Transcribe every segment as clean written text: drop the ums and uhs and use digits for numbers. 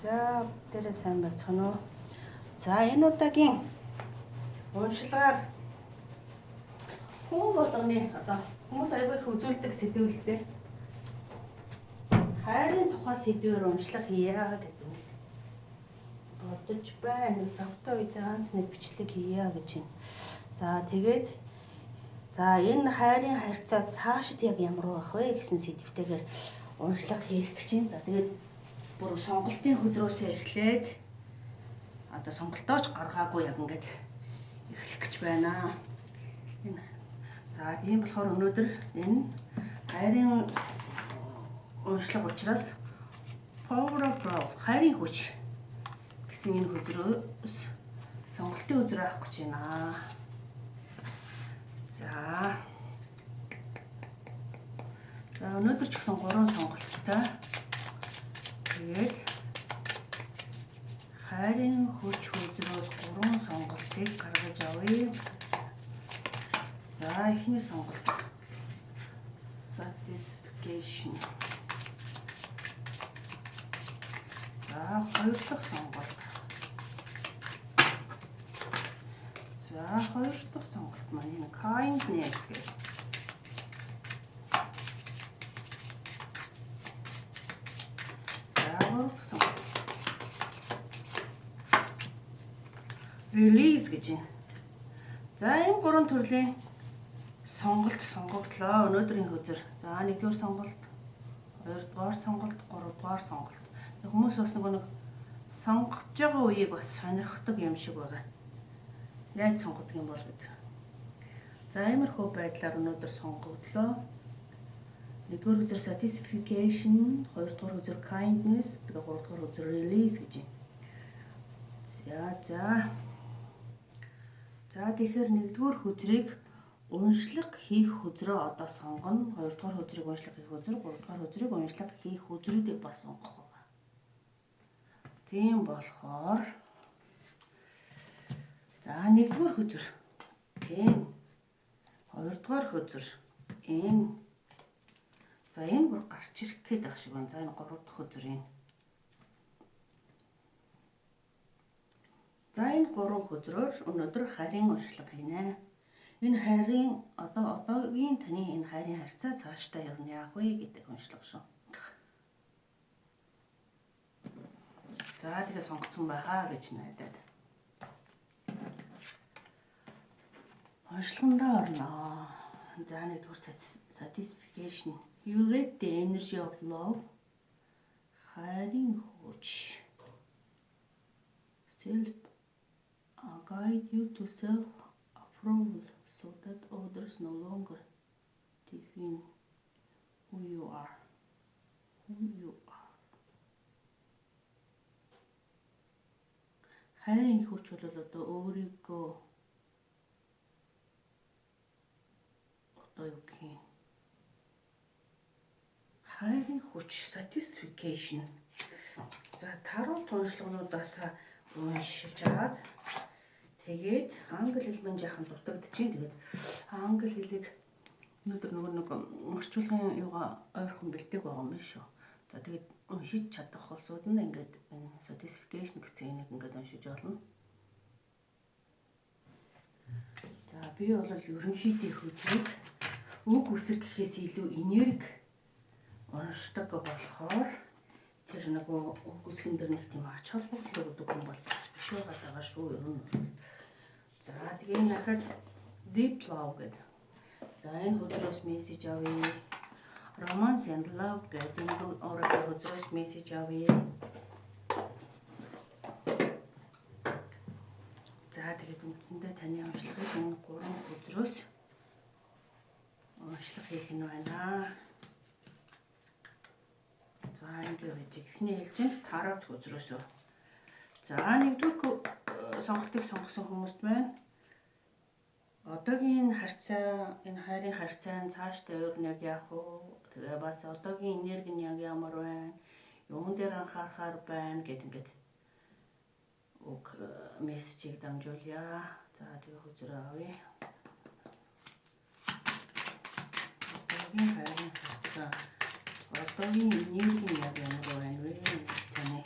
За, бүгдээрээ сайн байцгаана уу? За, энэ удаагийн уншилгаар хүн болгоны одоо хүмүүс аягүй их үзүүлдэг сэдвэлтэй. Хайрын тухай сэдвээр уншлага хийе гэдэг юм бодож байна. Завтай үед ганц нэг бичлэг хийе гэж байна. За, тэгээд за энэ хайрын харьцаа цаашид яг ямар байх вэ гэсэн сэдвтэйгээр уншлага хийх гэж байна. За, тэгээд бүр сонголтын хөзрөөсөө эхлээд одоо сонголтоо ч гаргаагүй яг ингээд эхлэх гэж байна. Энэ за тийм болохоор өнөөдөр энэ хайрын уншлага учраас Power of Love, хайрын хүч гэсэн энэ хөзрөөс сонголтын хөзрөө авах гэж байна. За. За, өнөөдөр ч гэсэн гурван сонголттой. Тэгээд хайрын хүч хөзрөөс гурван сонголтыг гаргаж авъя. За, эхний сонголт satisfaction. За, хоёр дахь сонголт. За, хоёр дахь сонголт маань энэ kindness гэх. За, гурав дахь сонголт. Release гэж байна. За, энэ гурван төрлийн сонголт сонгогдлоо. Өнөөдрийн хөзөр. За, нэгдүгээр сонголт, хоёрдугаар сонголт, гуравдугаар сонголт. Хүмүүс бас нөгөө нэг сонгож байгаа үеийг бас сонирхдог юм шиг байгаа. Яаж сонгодог юм бол гэдэг. За, иймэрхүү байдлаар өнөөдөр сонгогдлоо. Нэгдүгээр хөзөр satisfaction, хоёрдугаар хөзөр kindness, тэгээ гуравдугаар хөзөр release гэж байна. За, за. За, тэгэхээр нэгдүгээр хөзрийг уншлага хийх хөзрөө одоо сонгоно. Хоёрдугаар хөзрийг уншлага хийх хөзөр, гуравдугаар хөзрийг уншлага хийх хөзрүүдийг бас сонгох байгаа. Тийм болохоор за, нэгдүгээр хөзөр энэ, хоёрдугаар хөзөр энэ. За, энэ бүр гарч ирэх гээд байх шиг байна. За, энэ гурав дахь хөзөр энэ. За, энэ гурван хөзрөөр өнөөдөр хайрын уншлага хийнэ. Энэ хайрын одоо одоогийн таны энэ хайрын харьцаа цаашдаа явна яах вэ гэдэг уншлага шүү. За, тэгээ сонгоцсон байхаа гэж найдаад. Уншлагандаа орно. За, нэгдүгээр satisfaction. You let the energy of love, хайрын хүч, self guide you to self approval so that others no longer define who you are. Who you are. Хайрын хүч бол одоо өөрийгөө одоо юу гэх юм? Хайрын хүч satisfaction. За, таруу туншлагнуудаас уншижаад тэгээд англи хэл мэн жаахан дутагдчихээн. Тэгээд англи хэлийг өнөөдөр нөгөө нэг орчуулгын юугаа ойрхон бэлтээг байгаа юм шүү. За, тэгээд уншиж чадах улсууд нь ингээд энэ satisfaction гэсэн энийг ингээд уншиж олно. За, би бол ерөнхийдөө хөзрийг үг үсэг гэхээс илүү энерги уншдаг болохоор тэр нөгөө үг үсгэн дээр нэг тийм ач холбогдол өгдөг хүн бол бас биш байгаа шүү ер нь. За, тэгээ энэ ахад deep love гэдэг. За, энэ хөзрөөс мессеж авъя. Romance and love гэдэг энэ oracle хөзрөөс мессеж авъя. За, тэгээд үндсэндээ таны уншлагыг энэ гурван хөзрөөс уншлага хийх нь байна. За, ингээд байж эхний ээлжинд тараад хөзрөөсөө. За, нэгдүгээр сонголтыг сонгосон хүмүүст маань одоогийн харьцаа, энэ хайрын харьцаа нь цаашдаа өөр нь яг яах вэ? Тэгээ бас одоогийн энерги нь яг ямар байна? Юун дээр анхаарахаар байна гэд ингээд үг мессежийг дамжуулъя. За, тэгээ хөзрөө авъя. Одоогийн хайрын харьцаа, одоогийн энерги нь яг ямар байна вэ? Цааны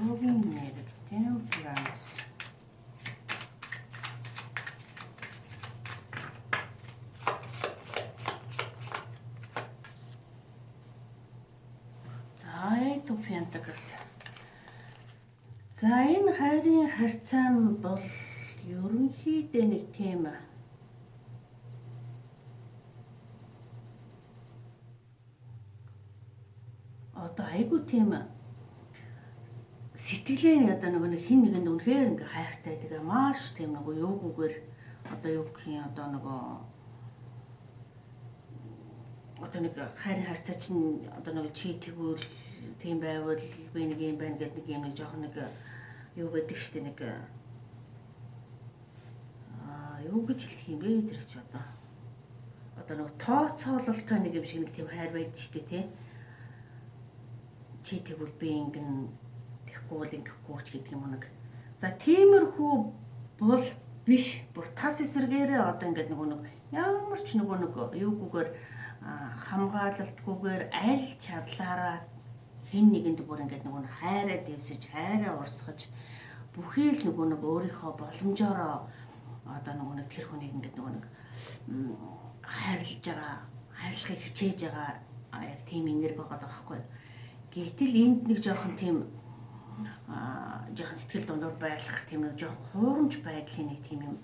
Одоогийн нэрэг Temperance. За, Eight of Pentacles. За, энэ хайрын харьцаа нь бол ерөнхийдөө нэг тийм одоо айгүй тийм сэтгэлээ одоо нөгөө нэг хин нэгэнд үнэхээр ингээ хайртай, тэгээ маш тийм нөгөө юугүйгээр одоо юу гэх юм, одоо нөгөө одоо нэг хайрын харьцаа чинь одоо нэг чи тэгвэл тийм байвал би нэг юм байна гэдэг нэг юм нэг жоохон нэг юу байдаг шүү дээ, нэг юу гэж хэлэх юм бэ, тэр чи одоо нэг тооцоололтой нэг юм шиг нэг тийм хайр байдаг шүү дээ, тий. Чи тэгвэл би ингэн, тэгэхгүй бол ингэхгүй ч гэдэг юм уу нэг. За, тиймэрхүү бол биш. Бүр тас эсэргээрээ одоо ингээд нөгөө нэг ямар ч нөгөө нэг юугүйгээр, хамгаалалтгүйгээр, аль чадлаараа хэн нэгэнд бүр ингээд нөгөө нэг хайраа дэвсэж, хайраа урсгаж, бүхий л нөгөө нэг өөрийнхөө боломжоороо одоо нөгөө нэг тэр хүнийг ингээд нөгөө нэг хайрлаж байгаа, хайрлахыг хичээж байгаа яг тийм энерги байгаа байхгүй юу. Гэтэл энд нэг жоохон тийм жоохон сэтгэл дундуур байх, тийм нэг жоохон хуурамч байдлын нэг тийм юм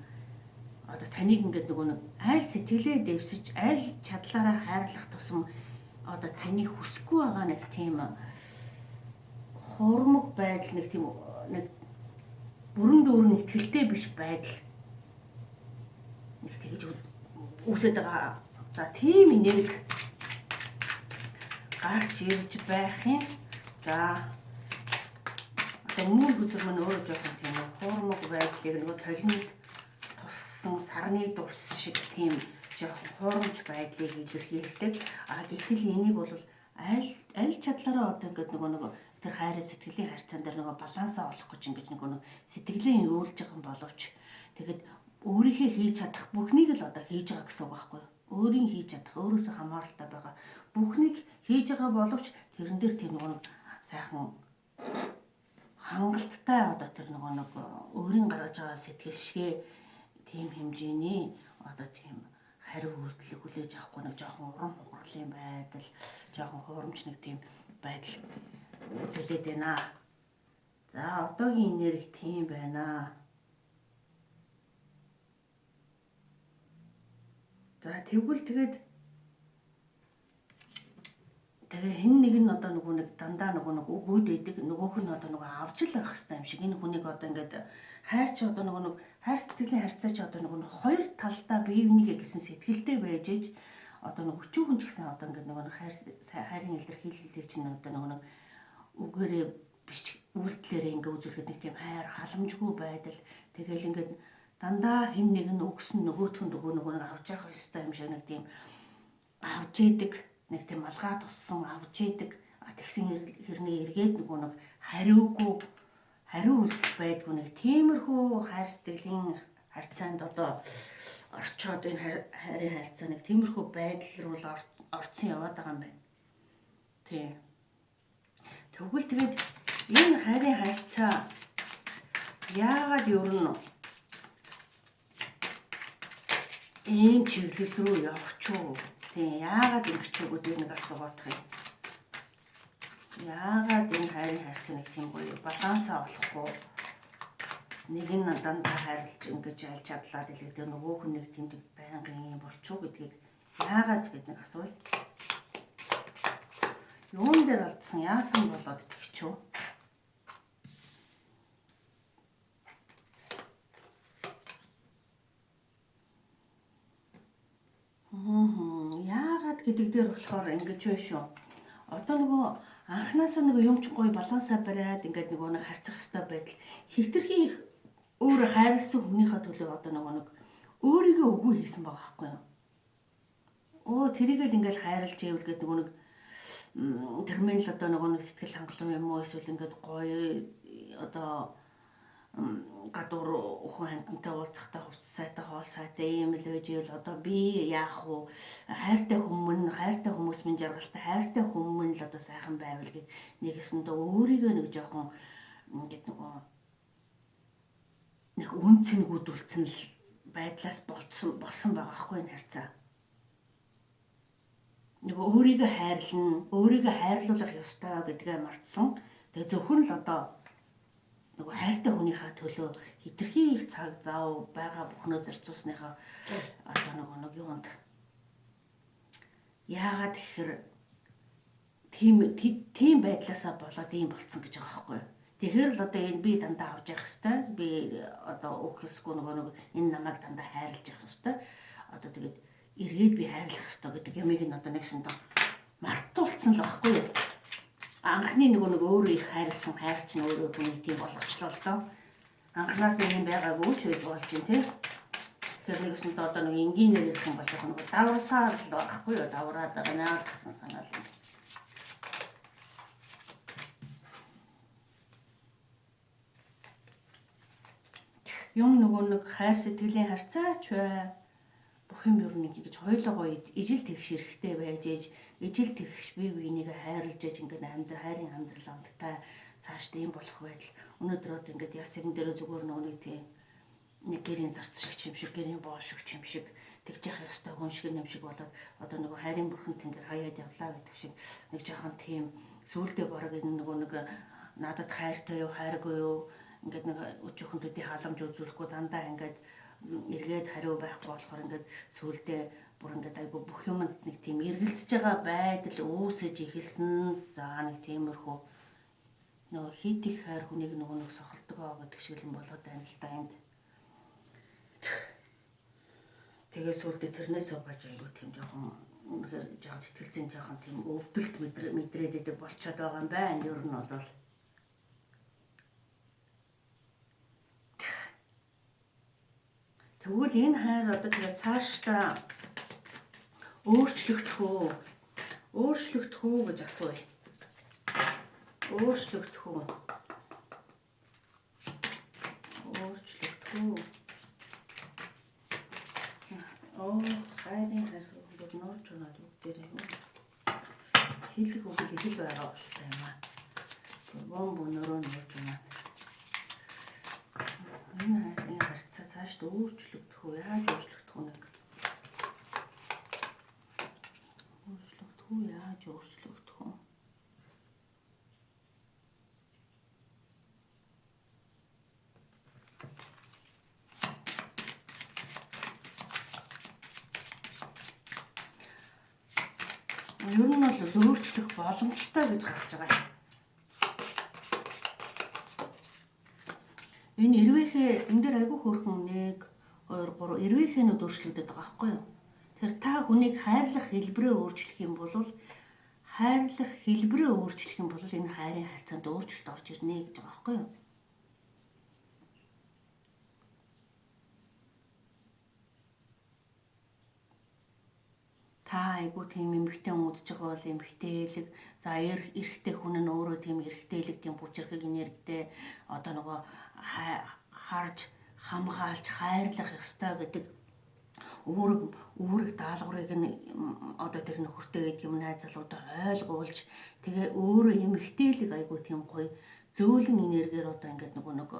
одоо таныг ингээд нөгөө нэг аль сэтгэлээ дэвсэж, аль чадлаараа хайрлах тусам одоо таны хүсэхгүй байгаа нэг тийм хуурмаг байдал, нэг тийм нэг бүрэн дүүрэн итгэлтэй биш байдал нэг тэгэж үүсээд байгаа. За, тийм энерги гарч ирж байх юм. За, одоо мөн хөзөр мань өөрөө жоохон тийм хуурмаг байдлыг нөгөө толинд туссан сарны дурс шиг тийм жоохон хуурамч байдлыг илэрхийлдэг. А гэтэл энийг бол аль аль чадлаараа одоо ингээд нөгөө нэг тэр хайрын сэтгэлийн харьцаан дээр нөгөө балансаа олох гэж ингэж нөгөө нэг сэтгэлийн юулж байгаа боловч тэгэд өөрийнхөө хийж чадах бүхнийг л одоо хийж байгаа гэсэн үг байхгүй юу? Өөрийн хийж чадах, өөрөөсөө хамааралтай байгаа бүхнийг хийж байгаа боловч тэрэн дээр тийм нөгөө нэг сайхан хангалттай одоо тэр нөгөө нэг өөрийн гаргаж байгаа сэтгэл шигээ тийм хэмжээний одоо тийм хариу үйлдэлийг хүлээж авахгүй нэг жоохон урам хугарлын байдал, жоохон хуурамч нэг тийм байдал үзэгдээд байна. За, одоогийн энерги тийм байна. За, тэгвэл тэгээд тэгээ хэн нэг нь одоо нөгөө нэг дандаа нөгөө нэг өгөөд идэг, нөгөөх нь одоо нөгөө авч л байх хэрэгтэй юм шиг. Энэ хүнийг одоо ингээд хайр чи одоо нөгөө нэг хайр сэтгэлийн харьцаа чи одоо нөгөө нэг хоёр талдаа бие бинийгээ гэсэн сэтгэлтэй байж иж одоо нэг өчүүхэн ч гэсэн одоо ингээд нөгөө нэг хайрын илэрхийллийг чинь одоо нөгөө нэг үгээрээ биш, үйлдэлээрээ ингээд үзүүлэхэд нэг тийм хайр халамжгүй байдал, тэгэл ингээд дандаа хэн нэг нь өгсөн, нөгөөх нь нөгөө нэг авч явах ёстой юм шиг нэг тийм авч идэг, нэг тийм малгай туссан авч идэг. Тэгсэн хэрнээ эргээд нөгөө нэг хариугүй, хариу байдгүй нэг тиймэрхүү хайр сэтгэлийн харьцаанд одоо орчоод энэ хайрын харьцаа нэг тиймэрхүү байдал руу л орцсон яваад байгаа юм байна. Тийм. Тэгвэл тэгээд энэ хайрын харьцаа яагаад ер нь ийм чиглэл рүү явах ч уу? Тийм, яагаад ингэж ч үү гэдэг нэг асуугаадах юм. Яагаад энэ хайрын харьцаа нэг тийм гоё балансаа олохгүй, нэг нь дандаа хайрлаж ингэж аль чадлаа дэлгэдэг, нөгөөх нь нэг тэмдэг байнгын юм болчихоо гэдгийг яагаад гэд нэг асууя. Юун дээр алдсан, яасан болоод тэгчүү? Яагаад гэдэг дээр болохоор ингэж байна шүү. Одоо нөгөө анханасаа нөгөө юм чинь гоё балансаа бариад ингээд нөгөө нэг харьцах ёстой байдал хэтэрхий их өөрөө хайрлсан хүнийхээ төлөө одоо нөгөө нэг өөрийгөө үгүй хийсэн байгаа байхгүй юу? Өө, тэрийг л ингээд хайрлаж ивэл гээд нөгөө нэг тэрмэн л одоо нөгөө нэг сэтгэл хангалуун юм уу, эсвэл ингээд гоё одоо гадуур өхөн амьтантай уулзахтай, хувцас сайтай, хоол сайтай ийм л байж ивэл одоо би яах вэ? Хайртай хүмүүн, хайртай хүмүүс минь жаргалтай, хайртай хүмүүн л одоо сайхан байвал гэд нэгэсэндээ өөрийгөө нэг жоохон Ингээд нөгөө нэг үн цэнгүүдүүлсэн л байдлаас болсон байгаа байхгүй энэ харьцаа. Нөгөө өөрийгөө хайрлна, өөрийгөө хайрлуулах ёстой гэдгээ мартсан. Тэгээ зөвхөн л одоо нөгөө хайртай хүнийхээ төлөө хитрхи их цаг зав байгаа бүхнөө зарцуулсныхаа одоо нөгөө нэг юунд яагаад гэхээр тийм байдлаасаа болоод ийм болцсон гэж байгаа байхгүй юу. Тэгэхээр л одоо энэ би дандаа авч явах ёстой. Би одоо өгөх ёсгүй нөгөө нэг энэ намайг дандаа хайрлаж явах ёстой. Одоо тэгээд эргээд би хайрлах ёстой гэдэг ямиг нь одоо нэгсэндээ мартуулсан л байхгүй юу. Анхны нөгөө нэг өөрөө их хайрлсан хайр чинь өөрөө хүнийг тийм болгочлоо л доо. Анханаас юм байгаагүй ч болж чинь тий. Тэгэхээр нэгсэндээ одоо нэг энгийнээр ярих юм бол яг нөгөө даварсаар л байхгүй юу, давраад байгаа наа гэсэн санаа л. Юм нөгөө нэг хайр сэтгэлийн харьцаач бай. Бүх юм ер нь ингэж хоёулаа ижил тэгш эрэхтэй байж ээж ижил тэгш бие биенийг хайрлаж ээж ингээд амьдрал хайрын амьдрал амттай цаашдаа юм болох байдал өнөөдөр одоо ингээд яс юм дээр зүгээр нөгөө нэг тийм нэг гэрийн зарц шиг юм шиг гэрийн боол шиг юм шиг тэгж яах ёстой хүн шиг юм шиг болоод одоо нөгөө хайрын бурхан тэнгэр хаяад явлаа гэдэг шиг нэг жоохон тийм сүулдэ бараг энэ нөгөө нэг надад хайртай юу хайргүй юу ингээд нэг өчүүхэн төдий халамж үзүүлэхгүй дандаа ингээд эргээд хариу байхгүй болохоор ингээд сүулдэ бүр ингээд айгу бүх юмд нэг тийм эргэлзэж байгаа байдал үүсэж эхэлсэн. За нэг тиймэрхүү нөгөө хит их хайр хүнийг нөгөө нэг сохолдог гэдэг шиг юм болоод байна л да энд. Тэгээ сүулдэ тэрнээсээ болж айгу тийм жоохон үнэхээр жоохон сэтгэл зүйн жоохон тийм өвдөлт мэдрээд идэг болчиход байгаа юм байна. Ер нь бол тэгвэл энэ хайр одоо тэгээ цаашдаа өөрчлөгдөх үү? Өөрчлөгдөх үү гэж асууя. Өөрчлөгдөх үү? Өөрчлөгдөх үү? Оо, хайрын хайр нуурч унаад бүгдээрээ юм. Хэлэх үг л хэл байгаа болтой юм аа. Бом бонороо нуурч унаад. Энэ хайрын харьцаа цаашд өөрчлөгдөх үү? Яаж өөрчлөгдөх үү нэг? Өөрчлөгдөх үү? Яаж өөрчлөгдөх үү? Ер нь бол өөрчлөх боломжтой гэж гарч байгаа юм. Энэ эрвээхээ энэ дээр айгүй хөөрхөн 1 2 3 эрвээхэнүүд өөрчлөгдөд байгаа байхгүй юу? Тэгэхээр та хүнийг хайрлах хэлбэрээ өөрчлөх юм бол хайрлах хэлбэрээ өөрчлөх юм бол энэ хайрын харьцаанд өөрчлөлт орж ирнэ гэж байгаа байхгүй юу? Та айгүй тийм эмэгтэй хүн үзэж байгаа бол эмэгтэйлэг, за эрэгтэй хүн нь өөрөө тийм эрэгтэйлэг, тийм хүчирхэг энергитэй одоо нөгөө харж хамгаалж хайрлах ёстой гэдэг үүрэг даалгаврыг нь одоо тэр нөхөртэй гэдэг юм найз залуудаа ойлгуулж тэгээ өөрөө эмэгтэйлэг айгүй тийм гоё зөөлөн энергиэр одоо ингээд нөгөө нэг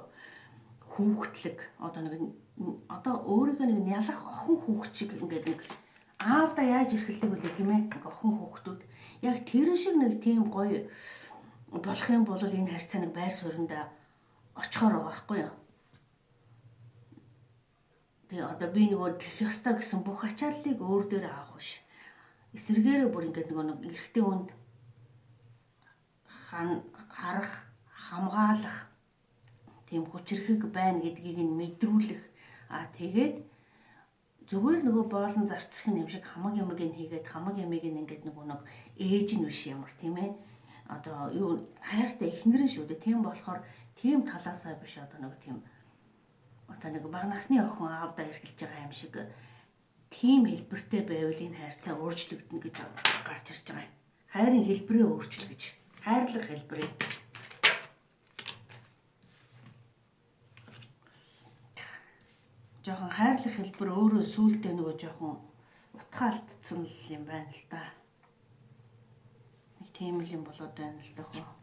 хүүхдлэг одоо нэг одоо өөрийгөө нэг нялах охин хүүхд шиг ингээд нэг аавдаа яаж эрхэлдэг вүлээ тийм ээ нэг охин хүүхдүүд яг тэр шиг нэг тийм гоё болох юм бол энэ харьцаа нэг байр суурьндаа очихоор байгаа байхгүй юу. Тэгээ одоо би нөгөө тэх ёстой гэсэн бүх ачааллыг өөр дээр авах биш. Эсвэргээрээ бүр ингээд нөгөө нэг эрэгтэй хүнд харах, хамгаалах тийм хүчирхэг байна гэдгийг нь мэдрүүлэх. Аа тэгээд зүгээр нөгөө боолон зарцх юм шиг хамаг юмыг нь хийгээд хамаг юмыг нь ингээд нөгөө нэг ээж нь биш ямар тийм ээ. Одоо юу хайртай эхнэр нь шүү дээ. Тийм болохоор тийм талаасаа биш одоо нэг тийм одоо нэг бага насны охин аавдаа эрхэлж байгаа юм шиг тийм хэлбэртэй байвал энэ хайрцаа өөрчлөгдөнө гэж гарч ирж байгаа юм. Хайрын хэлбэрээ өөрчил гэж. Хайрлах хэлбэрээ. Жохон хайрлах хэлбэр өөрөө сүулдэ нөгөө жохон утгаа алдсан л юм байна л да. Нэг тийм л юм болоод байна л да хөө.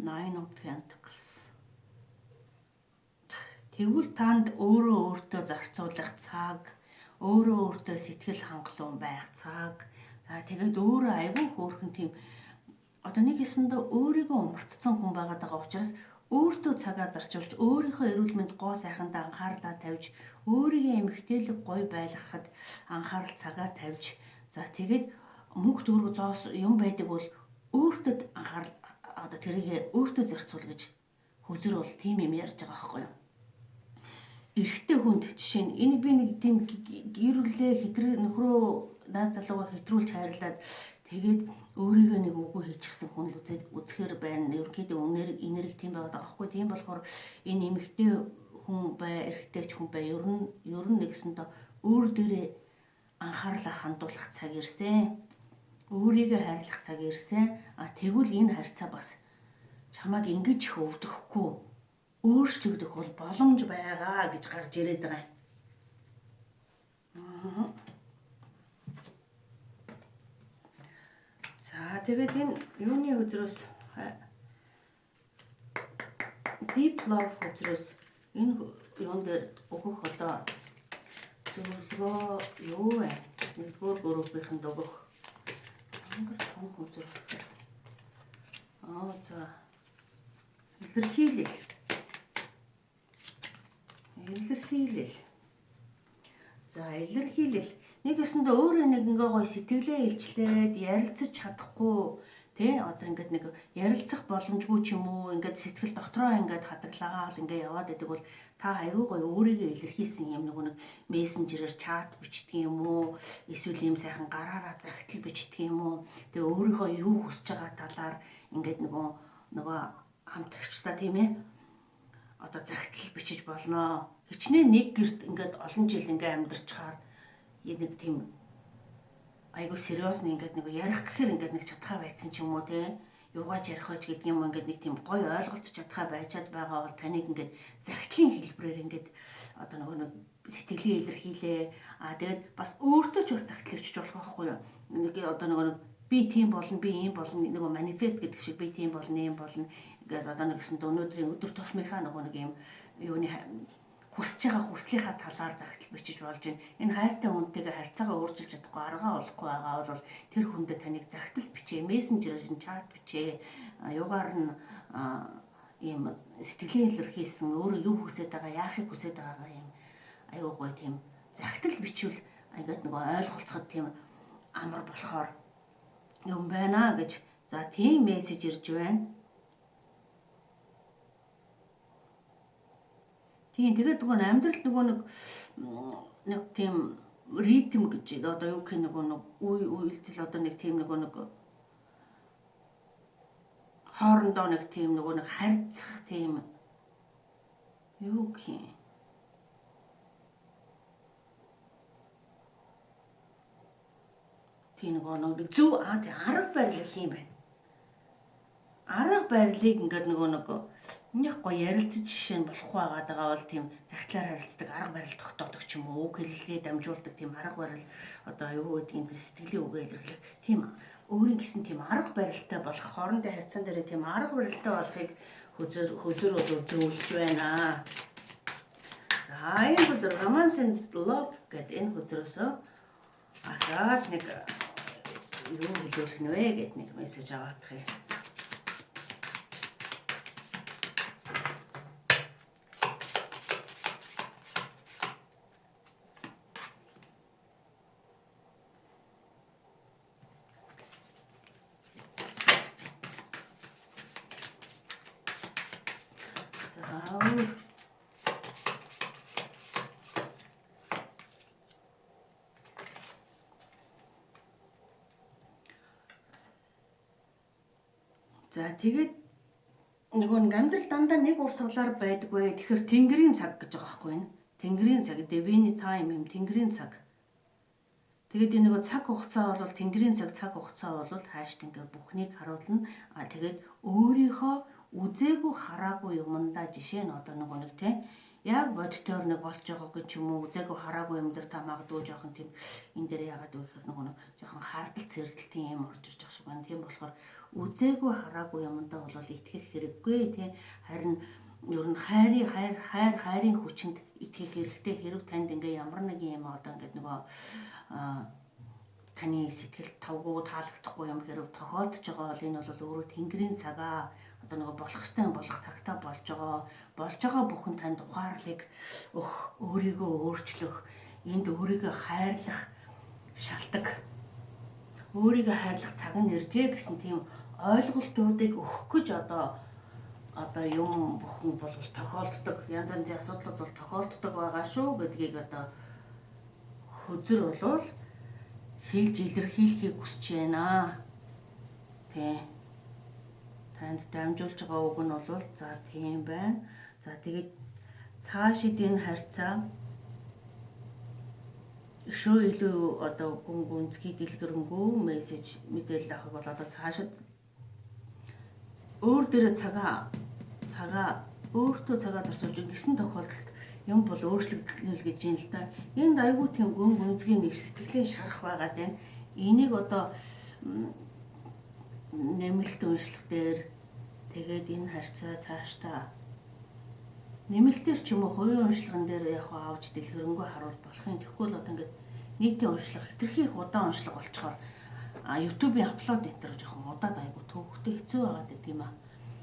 Nine of Pentacles. Тэгвэл танд өөрөө өөртөө зарцуулах цаг, өөрөө өөртөө сэтгэл хангалуун байх цаг. За, тэгээд өөрөө айгүй хөөрхөн тийм одоо нэг хэсэндээ өөрийгөө умартсан хүн байгаад байгаа учраас өөртөө цагаа зарцуулж, өөрийнхөө эрүүл мэнд гоо сайхандаа анхаарлаа тавьж, өөрийгөө эмэгтэйлэг гоё байлгахад анхаарал цагаа тавьж, за, тэгээд мөнгө төгрөг зоос юм байдаг бол өөртөө анхаарал одоо тэрийг өөртөө зарцуул гэж хөзөр бол тийм юм ярьж байгаа байхгүй юу? Эрэгтэй хүнд жишээ нь энийг би нэг тийм гэр бүлээ хэтрээ нөхрөө наад залуугаа хэтрүүлж хайрлаад, тэгээд өөрийгөө нэг үгүй хийчихсэн хүн л үзээд үзэхээр байна. Ерөнхийдөө үнээр энерги тийм байгаад байгаа байхгүй. Тийм болохоор энэ эмэгтэй хүн бай, эрэгтэй ч хүн бай, ер нь нэгсэндээ өөр дээрээ анхаарлаа хандуулах цаг ирсэн. Өөрийгөө хайрлах цаг ирсэн. А тэгвэл энэ харьцаа бас чамайг ингэж их өвдөхгүй өөрчлөгдөх бол боломж байгаа гэж гарч ирээд байгаа юм. За, тэгээд энэ юуны хөзрөөс, Deep Love хөзрөөс энэ юун дээр өгөх одоо зөвлөгөө юу вэ? Нэгдүгээр группийнхэнд өгөх ангар том хөзөр. Аа, за, илэрхийлэл. Илэрхийлэл. За, илэрхийлэл. Нэг ёсондоо өөрөө нэг ингээ гоё сэтгэлээ илчлээд ярилцаж чадахгүй тий, одоо ингээд нэг ярилцах боломжгүй ч юм уу, ингээд сэтгэл дотроо ингээд хадаглагаал ингээ яваад байдаг бол та айгүй гоё өөрийгөө илэрхийлсэн юм нөгөө нэг мессенжерээр чат бичдэг юм уу, эсвэл юм сайхан гараараа загтал бичдэг юм уу, тэгээ өөрийнхөө юу хүсэж байгаа талаар ингээд нөгөө хамтрагчдаа, тийм ээ, одоо загтал бичиж болно. Хичнээн нэг гэрт ингээд олон жил ингээ амьдарчхаар нэг тийм айгу сериосны ингээд нэг ярих гэхээр ингээд нэг чадхаа байцсан ч юм уу те, юугаач ярих вэ гэдэг юм, ингээд нэг тийм гоё ойлголцож чадхаа байчаад байгаа бол таныг ингээд загтлын хэлбэрээр ингээд одоо нөгөө нэг сэтгэлийн илэрхийлээ. А тэгээд бас өөртөө ч бас загтал өчөж болох байхгүй юу? Нэг одоо нөгөө нэг би тийм болно, би ийм болно, нөгөө manifest гэдэг шиг би тийм болно, ийм болно ингээд одоо нэг гэсэн өнөөдрийн өдөр тутмынхаа нөгөө нэг юм юуны хүсэж байгаа хүслийнхаа талаар загтал бичиж болж байна. Энэ хайртай хүнтэйгээ харьцаагаа өөрчилж чадахгүй, аргаа олохгүй байгаа бол тэр хүндээ таныг загтал бичээ, мессенжерээр нь чат бичээ, юугаар нь ийм сэтгэлийн илэрхийлсэн өөрөө юу хүсэж байгаа, яахыг хүсэж байгаагаа ийм аюу гоё тийм загтал бичвэл ингээд нөгөө ойлголцоход тийм амар болохоор юм байна гэж, за, тийм мессеж ирж байна. Тийм, тэгээд нөгөө амьдрал нөгөө нэг нэг тийм ритм гэж одоо юу гэх нөгөө нэг үе үйлдэл одоо нэг тийм нөгөө нэг хоорондоо нэг тийм нөгөө нэг харьцах тийм юу гэх юм, тийм нөгөө нэг зөв тийм арга барил юм байна. Арга барилыг ингээд нөгөө нэг нэг гоё ярилцаж жишээ нь болохгүй байгаа даа бол тийм загтлаар харилцдаг арга барил тогтоодог ч юм уу, үг хэллэгээ дамжуулдаг тийм арга барил, одоо юу гэдгийг тэр сэтгэлийн үгээ илэрхийлэх тийм өөрийн гэсэн тийм арга барилтай болох, хоорондын харьцаан дээр тийм арга барилтай болохыг хөзөр бол зөвлөж байна. За, энэ хөзөр Romance and Love гэдэг энэ хөзрөөсөө ахаад нэг юу хэлүүлэх нь вэ гэд нэг мессеж аваадах юм. За. За, тэгээд нөгөө нэг амьдрал дандаа нэг урсгалаар байдаггүй. Тэгэхээр тэнгэрийн цаг гэж байгаа байхгүй юу? Тэнгэрийн цаг, divine time юм, тэнгэрийн цаг. Тэгээд энэ нөгөө цаг хугацаа бол тэнгэрийн цаг, цаг хугацаа бол хайшт ингээ бүхнийг харуулна. А тэгээд өөрийнхөө үзээгүй хараагүй юмдаа, жишээ нь одоо нөгөө нэг те яг бодитоор нэг болж байгаа гэж юм уу, үзээгүй хараагүй юм дээр та магадгүй жоохон тийм энэ дээр яагаад вэ гэхээр нөгөө нэг жоохон хардал цэрдэлтийн юм орж ирж байгаа шиг байна. байна. Тийм болохоор үзээгүй хараагүй юмдаа бол итгэх хэрэггүй тий. Харин ер нь хайрын хайр хайр хайрын хүчинд итгэх хэрэгтэй. Хэрв танд ингээ ямар нэгэн юм одоо ингээд нөгөө таны сэтгэл тавгүй таалагдахгүй юм хэрв тохиолдож байгаа бол энэ бол өөрөө тэнгэрийн цагаа одоо нөгөө болох ёстой юм болох цагтаа болж байгаа бүхэн танд ухаарлыг өгөх, өөрийгөө өөрчлөх, энд өөрийгөө хайрлах шалтгаан, өөрийгөө хайрлах цаг нь иржээ гэсэн тийм ойлголтуудыг өгөх гэж одоо юм бүхэн бол тохиолддог, янз янзын асуудлууд бол тохиолддог байгаа шүү гэдгийг одоо хөзөр болвол хэлж илэрхийлэхийг хүсэж байна. Тий. Танд дамжуулж байгаа үг нь бол за тийм байна. За, тэгээд цаашид энэ харьцаа өшөө илүү одоо гүн гүнзгий дэлгэрэнгүй мессеж мэдээлэл авахыг бол одоо цаашид өөр дээрээ цагаа өөртөө цагаа зарцуулж ингэсэн тохиолдолд юм бол өөрчлөгдөл гэж юм л да. Энд айгүй тийм гүн гүнзгий нэг сэтгэлийн шарах байгаа даа. Энийг одоо нэмэлт уншлах дээр тэгээд энэ харьцаа цаашдаа нэмэлтээр ч юм уу хувийн уншлаган дээр яг авч дэлгэрэнгүй харуул болох юм. Тэгэхгүй бол одоо ингээд нийтийн уншлага хэтэрхий их удаан уншлага болчоор YouTube-ийн upload энэ төр жоохон удаад айгүй төвөгтэй хэцүү байгаад байдаг юм а.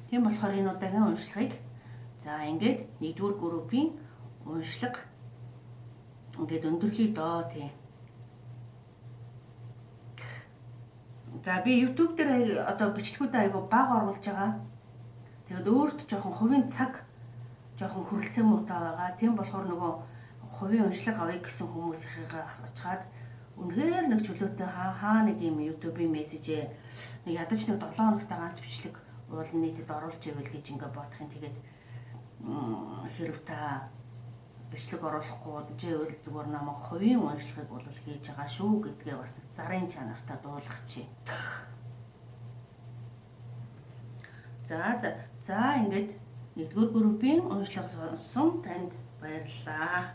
Тийм болохоор энэ удаагийн уншлагыг за ингээд нэгдүгээр группийн уншлага ингээд өндөрлөе доо, тий. За, би YouTube дээр одоо бичлэгүүдээ айгүй бага оруулж байгаа. Тэгээд өөрт жоохон хувийн цаг жоохон хүрэлцэн муутай байгаа. Тийм болохоор нөгөө хувийн уншлага авъя гэсэн хүмүүсийнхээ очихаад үнэхээр нэг чөлөөтэй хаа хаа нэг юм YouTube-ийн мессежээ нэг ядаж нэг 7 хоногт ганц бичлэг уул нийтэд оруулж ивэл гэж ингээ бодох юм. Тэгээд хэрв та бичлэг оруулахгүй удаж ивэл зүгээр намайг хувийн уншлагыг бол хийж байгаа шүү гэдгээ бас нэг зарын чанартай дуулгачих. За, ингээд нэгдүгээр группийн уншлага сонссон танд баярлалаа.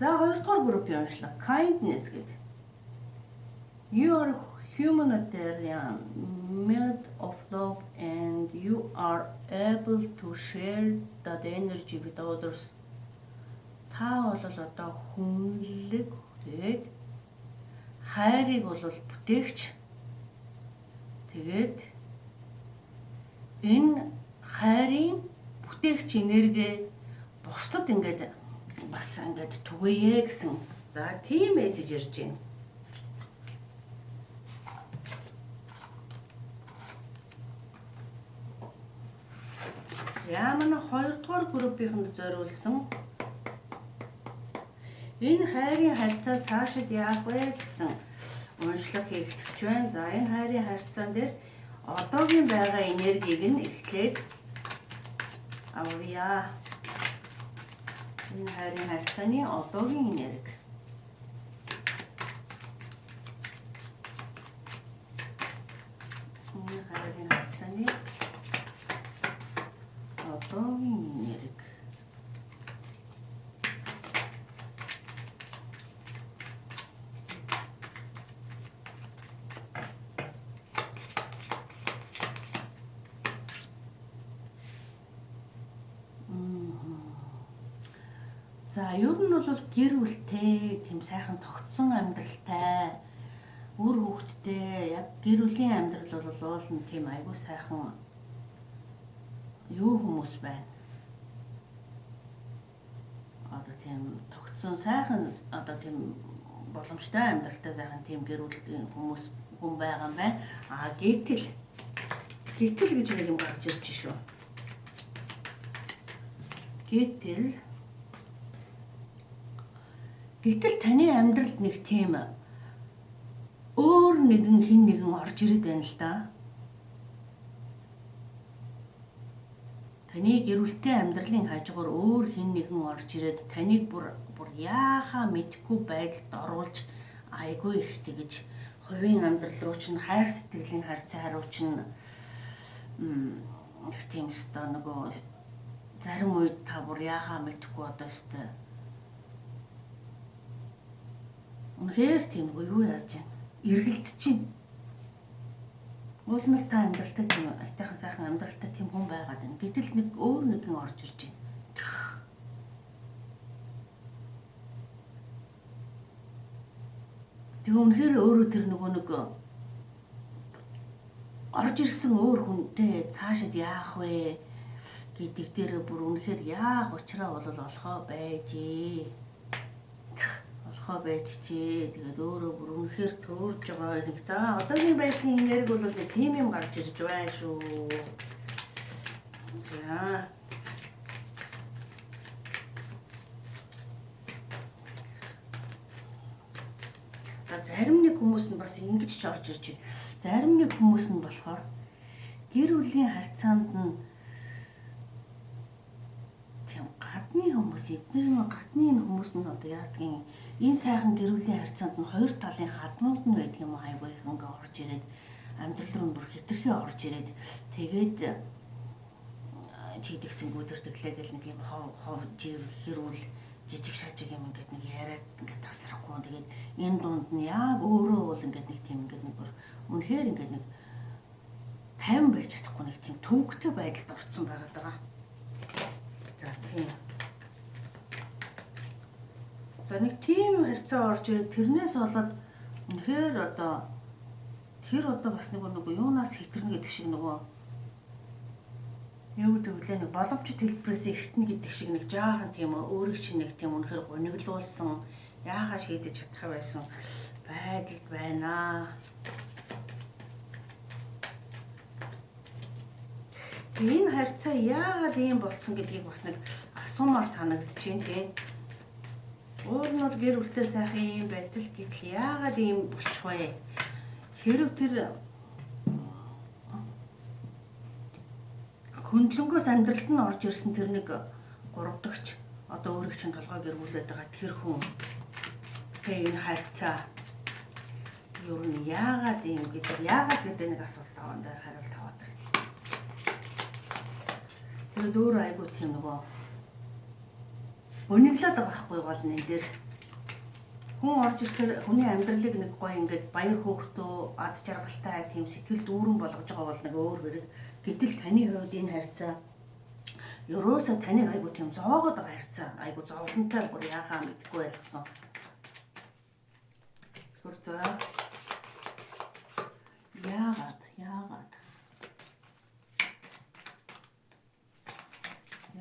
За, хоёрдугаар группийн уншлага kindness гэдэг. You are humanitarian, made of love and you are able to share that energy with others. Та бол одоо хүнлэг, тэгээд хайрыг бол бүтээгч. Тэгээд энэ хайрын бүтээгч энерги бусдад ингээд бас ингээд түгээе гэсэн за тийм мессеж ирж байна. За, манай хоёрдугаар группийнхэнд зориулсан энэ хайрын харьцаа цаашид яах вэ гэсэн уншлага хийгдэж байна. За, энэ хайрын харьцаан дээр одоогийн байгаа энергийг нь эхлээд авъя. Энэ хайрын харьцааны одоогийн энерги. Энэ хайрын харьцааны одоогийн энерги. За, ер нь бол гэр бүлтэй, тийм сайхан тогтсон амьдралтай, үр хүүхэдтэй, яг гэр бүлийн амьдрал бол уул нь тийм айгүй сайхан юу хүмүүс байна. Одоо тийм тогтсон сайхан одоо тийм боломжтой амьдралтай сайхан тийм гэр бүлийн хүмүүс хүн байгаа юм байна. А гэтэл гэж нэг юм гарч ирж шүү. Гэтэл таны амьдралд нэг тийм өөр нэгэн хэн нэгэн орж ирээд байна л да. Таны гэр бүлтэй амьдралын хажуугаар өөр хэн нэгэн орж ирээд таныг бүр яахаа мэдэхгүй байдалд оруулж айгүй их тэгж хувийн амьдрал руу чинь хайр сэтгэлийн харьцаа руу чинь их тийм өстой нөгөө зарим үед та бүр яахаа мэдэхгүй одоо өстой үнэхээр тийм нөгөө юу яаж юм эргэлзэж чинь. Уул нь л та амьдралтай тийм аятайхан сайхан амьдралтай тийм хүн байгаад байна. Гэтэл нэг өөр нэгэн орж ирж байна. Тэгээ үнэхээр өөрөө тэр нөгөө нэг орж ирсэн өөр хүнтэй цаашид яах вэ гэдэг дээр бүр үнэхээр яах учраа бол олохоо байжээ. Олохоо байжчээ. Тэгээд өөрөө бүр үнэхээр төөрж байгаа нэг. За одоогийн байдлын энерги бол нэг тийм юм гарч ирж байна шүү. За. Зарим нэг хүмүүс нь бас ингэж ч орж ирж байна. Зарим нэг хүмүүс нь болохоор гэр бүлийн харьцаанд нь тийм гадны хүмүүс, эднэр нь гадны энэ хүмүүс нь одоо яадгийн энэ сайхан гэр бүлийн харьцаанд нь хоёр талын хаднууд нь байдаг юм айгүй их ингээ орж ирээд амьдрал руу бүр хэтэрхий орж ирээд тэгээд чийдэгсэнгүү тэр тэглээ гэл нэг юм хов жив хэрүүл жижиг шажиг юм ингээд нэг яриад ингээд тасрахгүй. Тэгээд энэ дунд нь яг өөрөө бол ингээд нэг тийм ингээд нэг бүр үнэхээр ингээд нэг тайван байж чадахгүй нэг тийм төвөгтэй байдалд орцсон байгаад байгаа. За тийм. За нэг тийм харьцаа орж ирээд тэрнээс болоод үнэхээр одоо тэр одоо бас нэг нөгөө юунаас хэтэрнэ гэдэг шиг нөгөө юу гэдэг вэ нэг боломжит хэлбэрээс ихтэн гэдэг шиг нэг жаахан тийм өөрийг чинь нэг тийм үнэхээр гуниглуулсан яахаа шийдэж чадах байсан байдалд байна. Энэ харьцаа яагаад ийм болцсон гэдгийг бас нэг асуумаар санагдчихээн тийм. Уул нь бол гэр бүлтэй сайхан ийм байдал гэтэл яагаад ийм болчих вэ? Хэрв тэр хөндлөнгөөс амьдралд нь орж ирсэн тэр нэг гурав дахь одоо өөрийг чинь толгой гэргүүлээд байгаа тэр хүн тэгээ энэ харьцаа ер нь яагаад ийм гэдэг яагаад гэдэг нэг асуулт аван дээр хариулт аваад. Тэгээд өөрөө айгүй тийм нөгөө гуниглаад байгаа байхгүй гол нь энэ дээр хүн орж ирэхээр хүний амьдралыг нэг гоё ингээд баяр хөөртөө аз жаргалтай тийм сэтгэл дүүрэн болгож байгаа бол нэг өөр хэрэг. Гэтэл таны хувьд энэ харьцаа ерөөсөө таныг айгүй тийм зовоогоод байгаа харьцаа айгүй зовлонтой бүр яахаа мэдэхгүй байлгасан. Түр за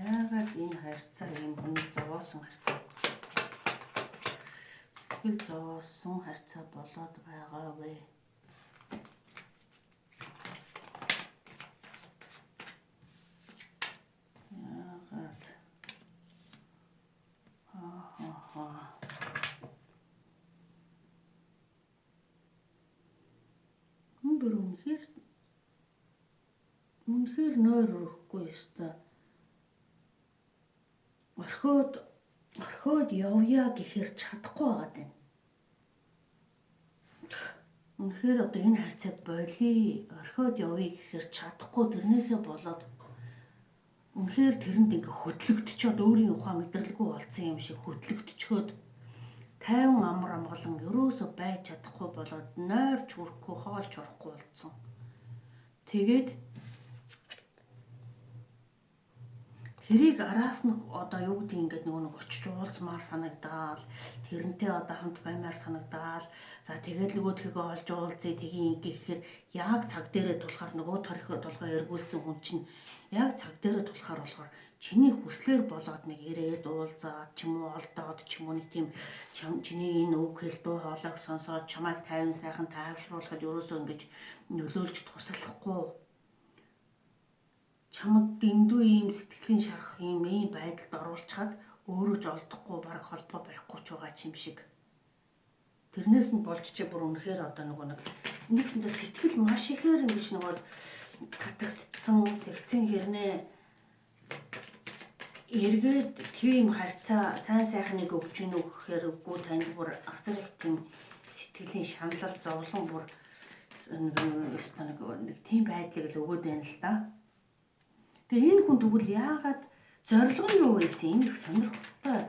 яагаад энэ харьцаа ийм хүнийг зовоосон харьцаа сэтгэл зовоосон харьцаа болоод байгаа вэ? Яагаад? Бүр үнэхээр нойр өрөхгүй ёстой. Орхиод явъя гэхээр чадахгүй байгаад байна. Үнэхээр одоо энэ харьцааг болиё, орхиод явъя гэхээр чадахгүй тэрнээсээ болоод үнэхээр тэрэнд ингээ хөтлөгдчөөд өөрийн ухаан мэдрэлгүй болцсон юм шиг хөтлөгдчөөд тайван амар амгалан ерөөсөө байж чадахгүй болоод нойрч хүрэхгүй, хоолч орохгүй болцсон. Тэгээд тэрийг араас нь одоо юу гэдэг ингээд нөгөө нэг очиж уулзмаар санагдаал, тэрнтэй одоо хамт баймаар санагдаал. За тэгээд нөгөөдхийгөө олж уулзъя, тгий ингээ гэхээр яг цаг дээрээ тулахаар нөгөө торхи толгой эргүүлсэн хүн чинь яг цаг дээрээ тулахаар болохоор чиний хүслээр болоод нэг ирээд уулзаад ч юм уу олдоод ч юм уу нэг тийм чиний энэ үг хэл дуу хоолойг сонсоод чамайг тайван сайхан тайвшруулахад ерөөсөө ингэж нөлөөлж туслахгүй чамд дэндүү ийм сэтгэлийн шарах ийм байдалд оруулчихад өөрөө ч олдохгүй баг холбоо барихгүй ч байгаа юм шиг. Тэрнээс нь болж чи бүр үнэхээр одоо нөгөө нэг нэгсэндээ сэтгэл маш ихээр ингэж нөгөө татагдсан тэгсэн хэрнээ Эргээд тийм харьцаа сайн сайхныг өгч гинүү гэхээр үгүй, танд бүр асар их тийм сэтгэлийн шаналл, зовлон, бүр нэг тийм байдлыг л өгөөд байна л да. Тэгээ энэ хүн тэгвэл яагаад, зорилго нь юу байсан, энэ их сонирхолтой.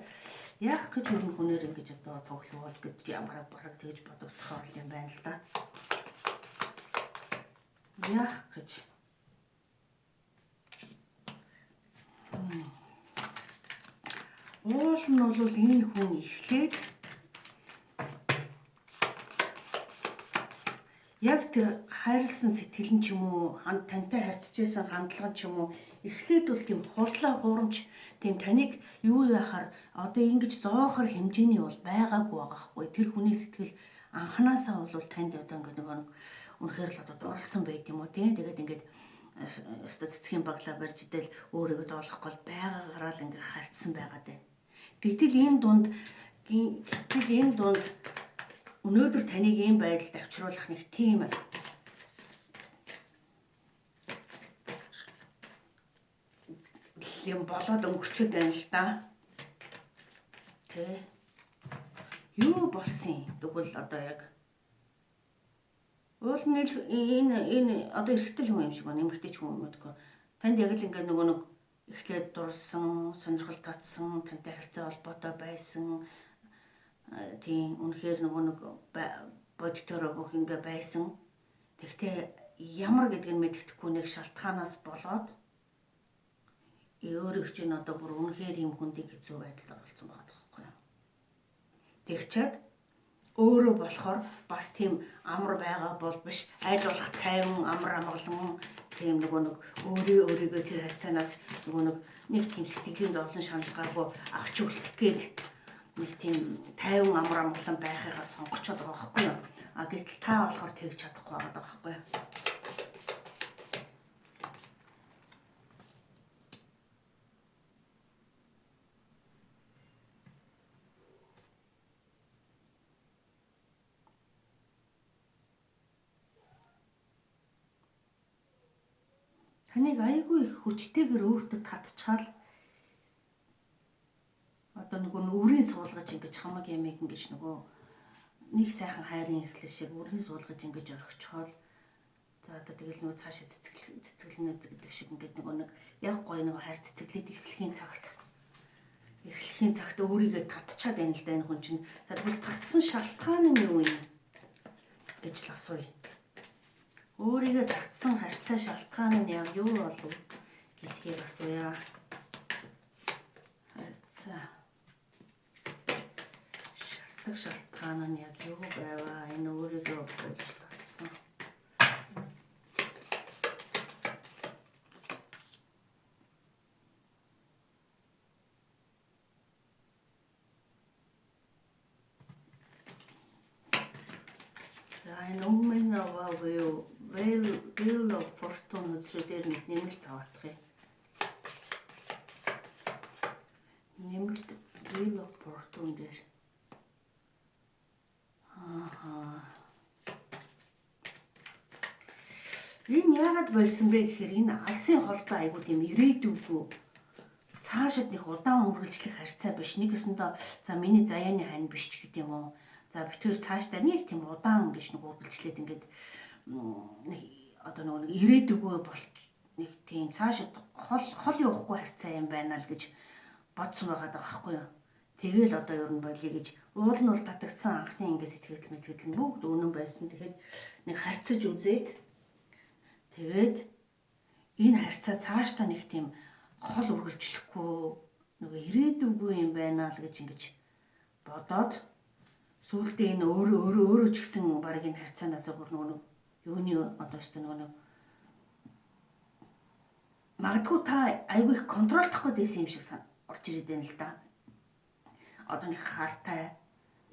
Яах гэж ер нь хүнээр ингэж одоо тоглоул гэж бараг тэгж бодогдохоор юм байна л да. Яах гэж. Уул нь бол энэ хүн эхлээд яг тэр хайрлсан сэтгэл нь ч юм уу, тантай харьцажсэн хандлага ч юм уу, эхлээд бол тийм худлаа хуурамч, тийм таныг юу яхаар одоо ингэж зоохор хэмжээний бол байгаагүй байгаа хгүй. Тэр хүний сэтгэл анханасаа бол танд одоо ингээд нөгөө нэг үнэхээр л одоо дурлсан байт юм уу, тийм. Тэгээд ингээд өстө цэцгийн баглаа барьж идэл өөрийгөө доолох гол байгаагаараа л ингээд харьцсан байгаад байна. Гэтэл энэ дунд өнөөдөр таныг ийм байдалд авчруулах нэг тийм юм болоод өнгөрчөөд байна л да. Тэ. Юу болсон юм? Тэгвэл одоо яг уул нь энэ одоо эрэгтэй хүн юм шиг байна. Эмэгтэй ч хүн юм уу. Танд яг л ингээд нөгөө нэг эхлээд дурлсан, сонирхол татсан, тантай харьцаа холбоотой байсан. Тийм, үнэхээр нөгөө нэг бодитоор бүх ингээ байсан. Тэгтээ ямар гэдг нь мэддэхгүй нэг шалтгаанаас болоод өөрийг чинь одоо бүр үнэхээр юм хүндийг хэцүү байдалд оруулсан байгаа байхгүй юу. Тэгчээд өөрөө болохоор бас тийм амар байгаа бол биш, аль болох тайван, амар амгалан, тийм нөгөө нэг өөрийгөө тэр харьцаанаас нөгөө нэг тийм сэтгэлийн зовлон шаналгаагүй авч үлдэх гээд нэг тийм тайван, амар амгалан байхыгаа сонгочоод байгаа байхгүй юу. А гэтэл та болохоор тэгж чадахгүй байгаа байхгүй юу. Таныг айгүй их хүчтэйгээр өөртөө татчаал одоо нөгөө үрийн суулгаж ингэж хамаг ямиг ингэж нөгөө нэг сайхан хайрын эхлэл шиг үрийн суулгаж ингэж орхичхоол, за одоо тэгэл нөгөө цаашаа цэцгэлнэ гэдэг шиг ингээд нөгөө нэг яг гоё нөгөө хайр цэцэглээд эхлэхийн цагт өөрийгөө татчаад байна л да энэ хүн чинь. За, тэгвэл татсан шалтгаан нь юу юм гэж л асууя. Өөрийгөө татсан харьцаа шалтгаан нь яг юу болов гэдгийг асууя. Харьцаа шалтгаан шалтгаан нь яг юу байваа? Энэ өөрийгөө болж татсан. За, энэ өмнө буюу Wheel of Fortune үзрүү дээр нэг нэмэлт аваадах юм. Нэмэлт Wheel of Fortune дээр. Аа. Энэ яагаад болсон бэ гэхээр энэ алсын холдоо айгуу тийм ирээдүйгүй, цаашид нэг удаан үргэлжлэх харьцаа биш. Нэг өсөндөө за миний заяаны хань биш ч гэдэг юм уу. За, бид хоёр цаашдаа нэг тийм удаан гэж нэг үргэлжлээд ингээд нэг одоо нөгөө нэг ирээдүгөө бол нэг тийм цаашид хол хол явахгүй харьцаа юм байна л гэж бодсон байгаа даа байхгүй юу. Тэгэл одоо ер нь болиё гэж уул нь бол татагдсан, анхны ингээ сэтгэл мэтгэл нь бүгд үнэн байсан. Тэгэхэд нэг харьцаж үзээд, тэгээд энэ харьцаа цаашдаа нэг тийм хол үргэлжлэхгүй, нөгөө ирээдүггүй юм байна л гэж ингэж бодоод, сүүлдээ энэ өөрөө өөрөө өөрөө ч гэсэн баг энэ харьцаанаас бүр нөгөө нэг юуны одоо ч нөгөө нэг магадгүй та айгүй их control дох гээд байсан юм шиг орж ирээд байна л да. Одоо нэг хартай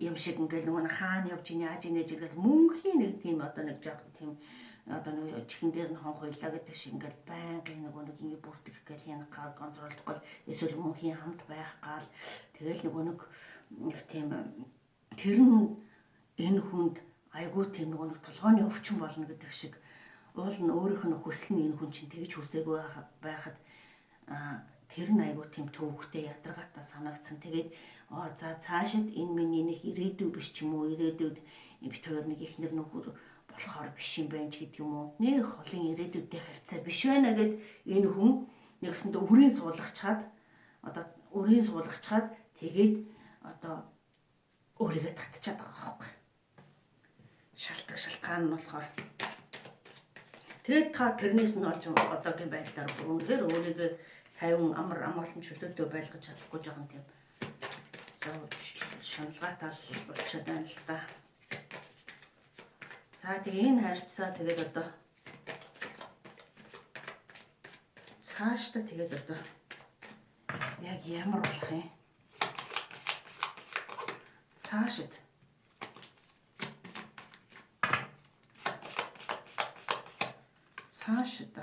юм шиг ингээл нөгөө нэг хаана явж ийн, яаж инээж ингээл мөнхийн нэг тийм одоо нэг жоохон тийм одоо нэг чихэн дээр нь хонх хуйлаа гэдэг шиг ингээл байнгын нөгөө нэг ингэ бүртгэх гээл янах гал control дох гол эсвэл мөнхийн хамт байх гал, тэгэл нөгөө нэг нэг тийм тэр нь энэ хүнд айгүй тийм нөгөө нэг толгойн өвчин болно гэдэг шиг. Уул нь өөрийнх нь хүсэл нь энэ хүн чинь тэгж хүсээгүй байхад Тэр нь айгүй тийм төвөгтэй, ядаргаатай санагдсан. Тэгээд за цаашид энэ миний нэг ирээдүй биш ч юм уу, ирээдүйд бит хоёр нэг ихнэр нөхөр болохоор биш юм байна ч гэдэг юм уу. Нэг холын ирээдүйдээ харьцаа биш байна гэд энэ хүн нэгсэндээ үрийн суулгачаад одоо үрийн суулгачаад тэгээд одоо өөрийгөө татчаад байгаа байхгүй. Шалтгаан шалтгаан нь болохоор тэгээд та тэрнээс нь олж одоогийн байдлаар бүр үнэхээр өөрийгөө тайван амар амгалан чөлөөтэй байлгаж чадахгүй жоохон тийм шаналгаатай болчиход байна л да. За тэгээ энэ харьцаа тэгээд одоо цаашдаа тэгээд одоо яг ямар болох юм? Цаашид цаашид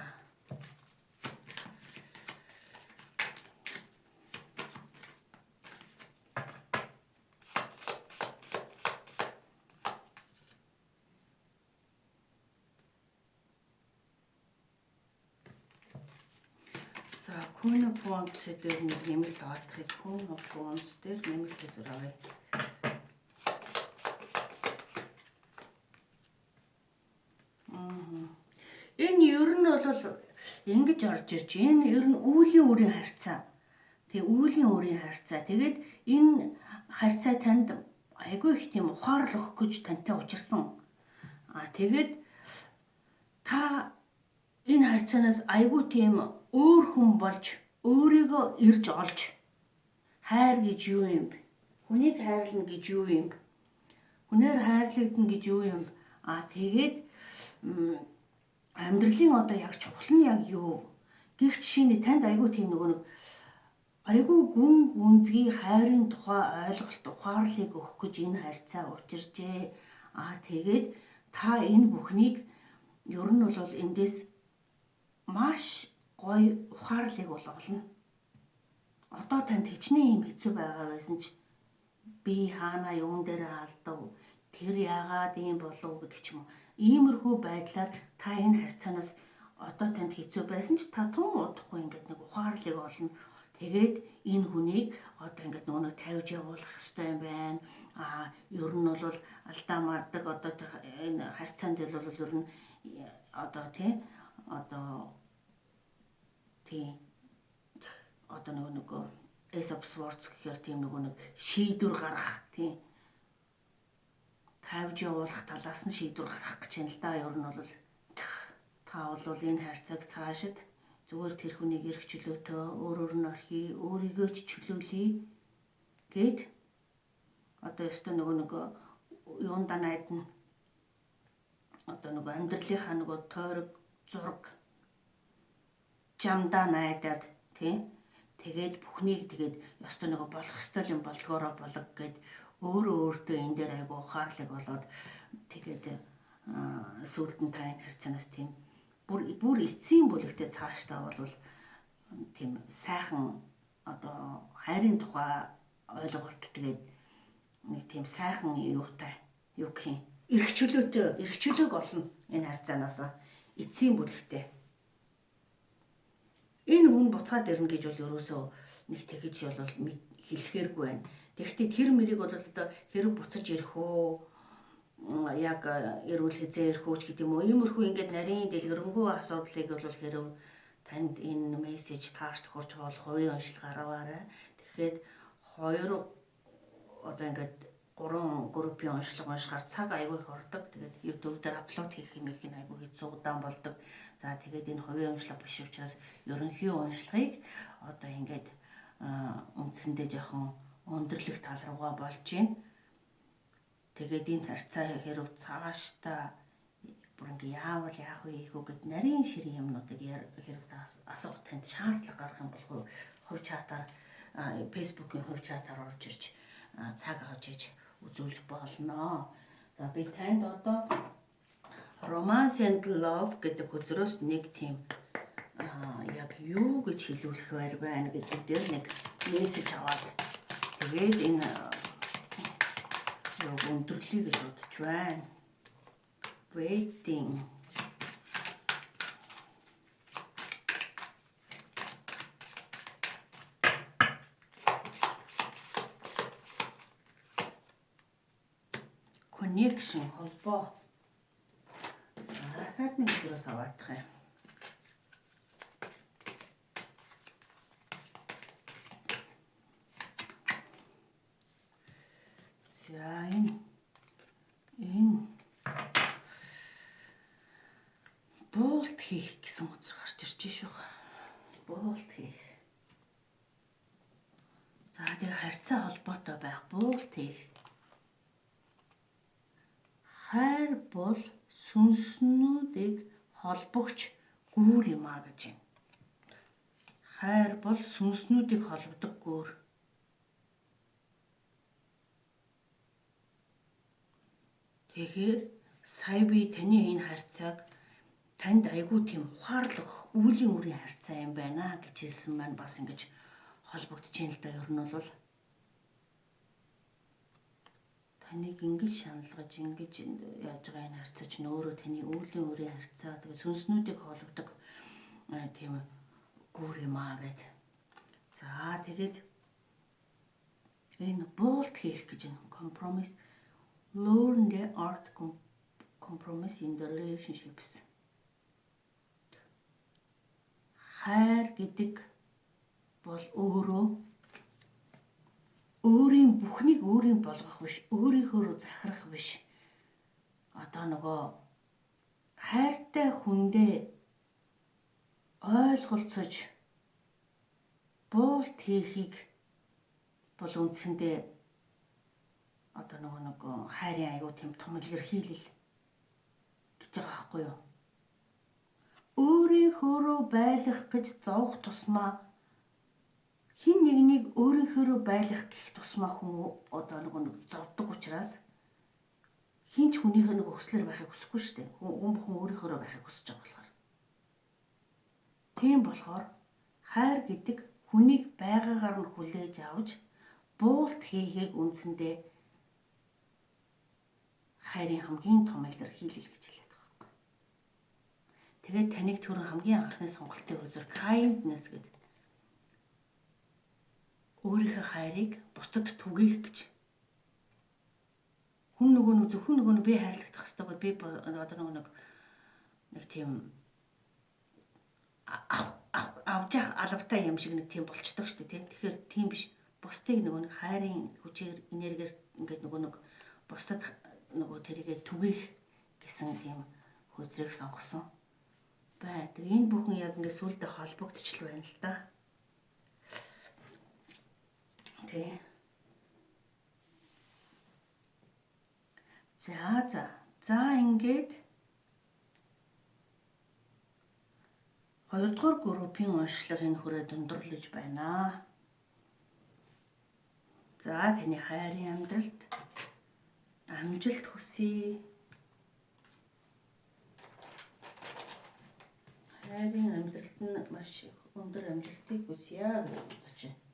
За Queen of Wands дээр нэг нэмэлт аваадахыг Queen of Wands дээр нэмэлт үзэр авъя. Энэ ер нь бол ингэж орж ирж энэ ер нь үүлийн үрийн харьцаа. Тэгээ үүлийн үрийн харьцаа. Тэгээд энэ харьцаа танд айгүй их тийм ухаарлах өгөх гэж тантай учирсан. Аа тэгээд та энэ харьцаанаас айгүй тийм өөр хүн болж өөрийгөө ирж олж хайр гэж юу юм бэ? Хүнийг хайрлана гэж юу юм бэ? Хүнээр хайрлагдана гэж юу юм бэ? Аа тэгээд амьдралын одоо яг чухал нь яг юу? Гэх жишээний танд айгүй тийм нөгөө нэг айгүй гүн гүнзгий хайрын тухай ойлголт ухаарлыг өгөх гэж энэ харьцаа учирчээ. Аа тэгээд та энэ бүхнийг ер нь бол эндээс маш гоё ухаарлыг бол олно. Одоо танд хичнээн юм хэцүү байгаа байсан ч би хаана юун дээр алдав, тэр яагаад ийм болов гэдэг ч юм уу. Иймэрхүү байдлаар та энэ харьцаанаас одоо танд хэцүү байсан ч та тун удахгүй ингээд нэг ухаарлыг олно. Тэгээд энэ хүнийг одоо ингээд нөгөө нэг тавьж явуулах хэрэгтэй юм байна. Аа ер нь бол алдаа мардаг одоо энэ харьцаанд бол ер нь одоо тий одоо тий одоо нөгөө нөгөө Ace of Swords гэхээр тийм нөгөө нэг шийдвэр гаргах тий тавьж явуулах талаас нь шийдвэр гаргах гэж байна л да. Ер нь бол та бол энэ харьцааг цаашид зүгээр тэр хүнийг эрх чөлөөтэй өөрөөр нь орхий, өөрийгөө ч чөлөөлье гэд одоо өстө нөгөө нөгөө юундаа найдна. Одоо нөгөө амьдралынхаа нөгөө тойрог зураг жамдаа найдаад тий тэгээд бүхнийг тэгээд ёстой нөгөө болох ёстой юм болдгоороо болог гэд өөрөө өөртөө энэ дээр айгу ухаарлаг болоод тэгээд сүүлд нь та энэ харьцаанаас тийм бүр эцсийн бүлэгтээ цаашдаа бол тийм сайхан одоо хайрын тухай ойлголт тэгээд нэг тийм сайхан юутай юу гэх юм эрх чөлөөтэй эрх чөлөөг олно энэ харьцаанаас эцсийн бүлэгтээ. Энэ хүн буцаад ирнэ гэж бол ерөөсөө нэг тэгэж бол хэлэхээргүй байна. Тэгэхдээ тэр мэрийг бол одоо хэрэг буцаж ирэх үү, яг эрүүл хэзээ ирэх үү ч гэдэг юм уу. Иймэрхүү ингээд нарийн дэлгэрэнгүй асуудлыг бол хэрэг танд энэ мессеж таарч тохирч бол хувийн уншил гаргаарай. Тэгэхээр хоёр одоо ингээд гурван группийн уншлага уншихаар цаг айгүй их ордог. Тэгээд YouTube дээр upload хийх юм их нь айгүй хэцүү удаан болдог. За тэгээд энэ хувийн уншлага биш учраас ерөнхий уншлагыг одоо ингээд үндсэндээ жоохон өндөрлөх тал руугаа болж байна. Тэгээд энэ харьцаа хэрэг цаашдаа бүр ингээ яавал яах вэ ийх үү гэд нарийн ширийн юмнуудыг хэрэг асуух танд шаардлага гарах юм бол хувь чатаар Facebook-ийн хувь чатаар орж ирж цаг авч иж үзүүлж болно. За би танд одоо Romance and Love гэдэг хөзрөөс нэг тийм яг юу гэж хэлүүлэх байна гэдэг дээр нэг мессеж аваад тэгээд энэ яг өндөрлөе гэж бодож байна. Waiting. Connection, холбоо. Дахиад нэг өдрөөс аваадах юм. За, энэ буулт хийх гэсэн утга гарч ирж шүү. Буулт хийх. За, тэгээ харьцаа холбоотой байх, буулт хийх. Хайр бол сүнснүүдийг холбогч гүүр юм а гэж байна. Хайр бол сүнснүүдийг холбодог гүүр. Тэгэхээр сая би таны энэ харьцааг танд айгүй тийм ухаарлах үүлийн үрийн харьцаа юм байна гэж хэлсэн маань бас ингэж холбогдож байна л да. Ер нь бол таныг ингэж шаналгаж, ингэж яаж байгаа энэ харьцаа чинь өөрөө таны үүлийн үрийн харьцаа, тэгээ сүнснүүдийг холбодог тийм гүүр юм аа гэд. За, тэгээд энэ буулт хийх гэж энэ compromise, learn the art compromise in the relationships. Хайр гэдэг бол өөрөө өөрийн бүхнийг өөрийн болгох биш, өөрийнхөөрөө захирах биш. Одоо нөгөө хайртай хүндээ ойлголцож буулт хийхийг бол үндсэндээ одоо нөгөө нэг хайрын аюу тийм том илэрхийлэл гэж байгаа байхгүй юу? Өөрийнхөөрөө байлгах гэж зовх тусмаа, хэн нэгнийг өөрийнхөөрөө байлгах гэх тусмаа хүн одоо нөгөө нэг зовдөг учраас хэн ч хүнийхээ нэг хүслээр байхыг хүсэхгүй шүү дээ. Хүн бүхэн өөрийнхөөрөө байхыг хүсэж байгаа болохоор. Тийм болохоор хайр гэдэг хүнийг байгаагаар нь хүлээж авч буулт хийхийг үндсэндээ хайрын хамгийн том илэрхийлэл гэж хэлээд байгаа байхгүй. Тэгээд таныг түрүү хамгийн анхны сонголтын хөзөр kindness гэдэг өөрийнхөө хайрыг бусдад түгээх гэж. Хүн нөгөө нэг зөвхөн нөгөө нэг би хайрлагдах хэрэгтэй бол би одоо нөгөө нэг тийм авч явах алавтай юм шиг нэг тийм болчдөг шүү дээ, тийм. Тэгэхээр тийм биш. Бусдыг нөгөө нэг хайрын хүчээр, энергиэр ингээд нөгөө нэг бусдад нөгөө тэрийгэ түгээх гэсэн тийм хөзрийг сонгосон бай. Тэгээ энэ бүхэн яг ингээд сүулдэ холбогдчихл байна л да. Тэ. За. За, ингээд хоёрдугаар группийн уншлага энэ хүрээд өндөрлөж байна. За, таны хайрын амьдралд амжилт хүсье. Хайрын амьдралд нь маш их өндөр амжилтыг хүсье гэж бодож байна.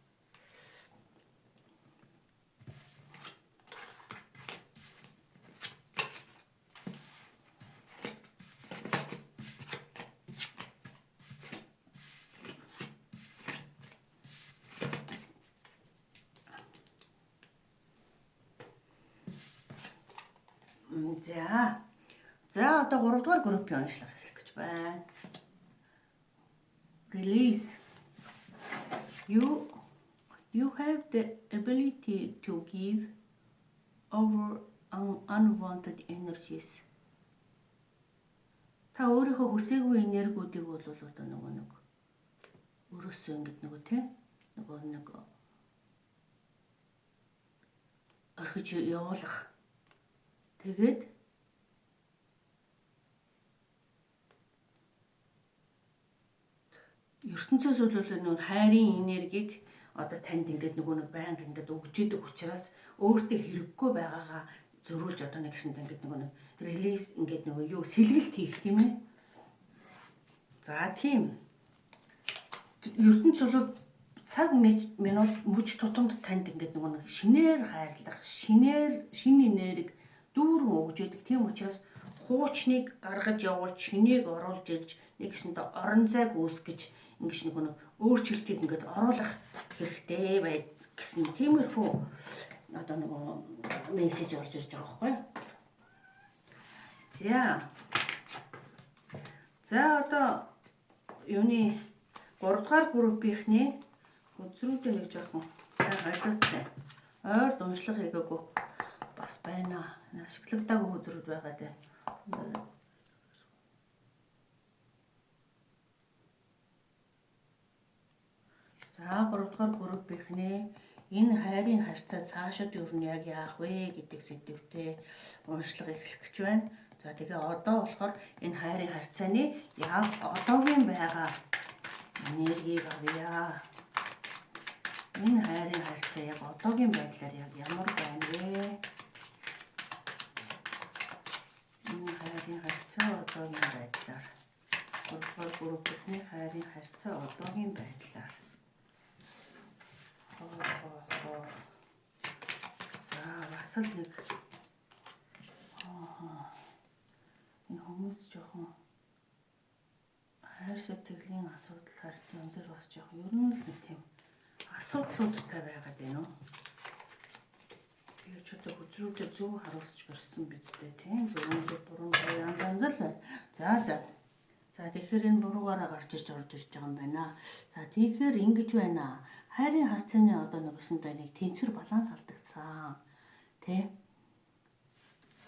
За. За, одоо 3 дугаар группийн уншлага эхлэх гэж байна. Release. You have the ability to give over unwanted energies. Та өөрийнхөө хүсээгүй энергиудыг бол одоо нөгөө нэг өөрөөсөө ингэж нөгөө тий нөгөө нэг орхиж явуулах. Тэгээд ертөнцөөс бол нөгөө хайрын энергийг одоо танд ингээд нөгөө нэг байнга ингээд өгж идэг учраас өөртөө хэрэггүй байгаагаа зөрүүлж одоо нэг гэсэнд ингээд нөгөө нэг release, ингээд нөгөө юу сэлгэлт хийх, тийм ээ. За, тийм. Ертөнц бол цаг минут мөч тутамд танд ингээд нөгөө нэг шинээр хайрлах, шинээр шинэ энерги дүүрэн өгж идэг. Тийм учраас хуучныг гаргаж явуулж, шинийг оруулж ирж, нэг гэсэндээ орон зайг үүсгэж, ингэж нөгөө нэг өөрчлөлтийг ингээд оруулах хэрэгтэй байд гэсэн тиймэрхүү одоо нөгөө мессеж орж ирж байгаа байхгүй юу? За. За одоо юуны 3 дугаар группийнхний хөзрүүдээ нэг жоохон сайн ойлготой. Ойрд уншлага хийгээгүй бас байна. Ашиглагдаагүй хөзрүүд байгаа дээ. За 3 дугаар группийнхний энэ хайрын харьцаа цаашид юу нь яг яах вэ гэдэг сэдвтэй уншлага эхлэх гэж байна. За тэгээ одоо болохоор энэ хайрын харьцааны яг одоогийн байгаа энергийг авъя. Энэ хайрын харьцаа яг одоогийн байдлаар яг ямар байна вэ? Энэ хайрын харьцаа одоогийн байдлаар 3 дугаар группийн хайрын харьцаа одоогийн байдлаар. За бас л нэг энэ хүмүүс жоохон хайр сэтгэлийн асуудал харт юм дээр бас жоохон ер нь л нэг тийм асуудлуудтай байгаад байна уу? Би ч одоо хөзрүүдээ зөв харуулж барьсан биз дээ, тийм зөв буруу янз янз л байна. За за. За тэгэхээр энэ буруугаараа гарч ирж орж ирж байгаа юм байна. За тэгэхээр ингэж байна. Хайрын харьцааны одоо нэгсэндээ нэг тэнцвэр баланс алдагдсан. Тэ?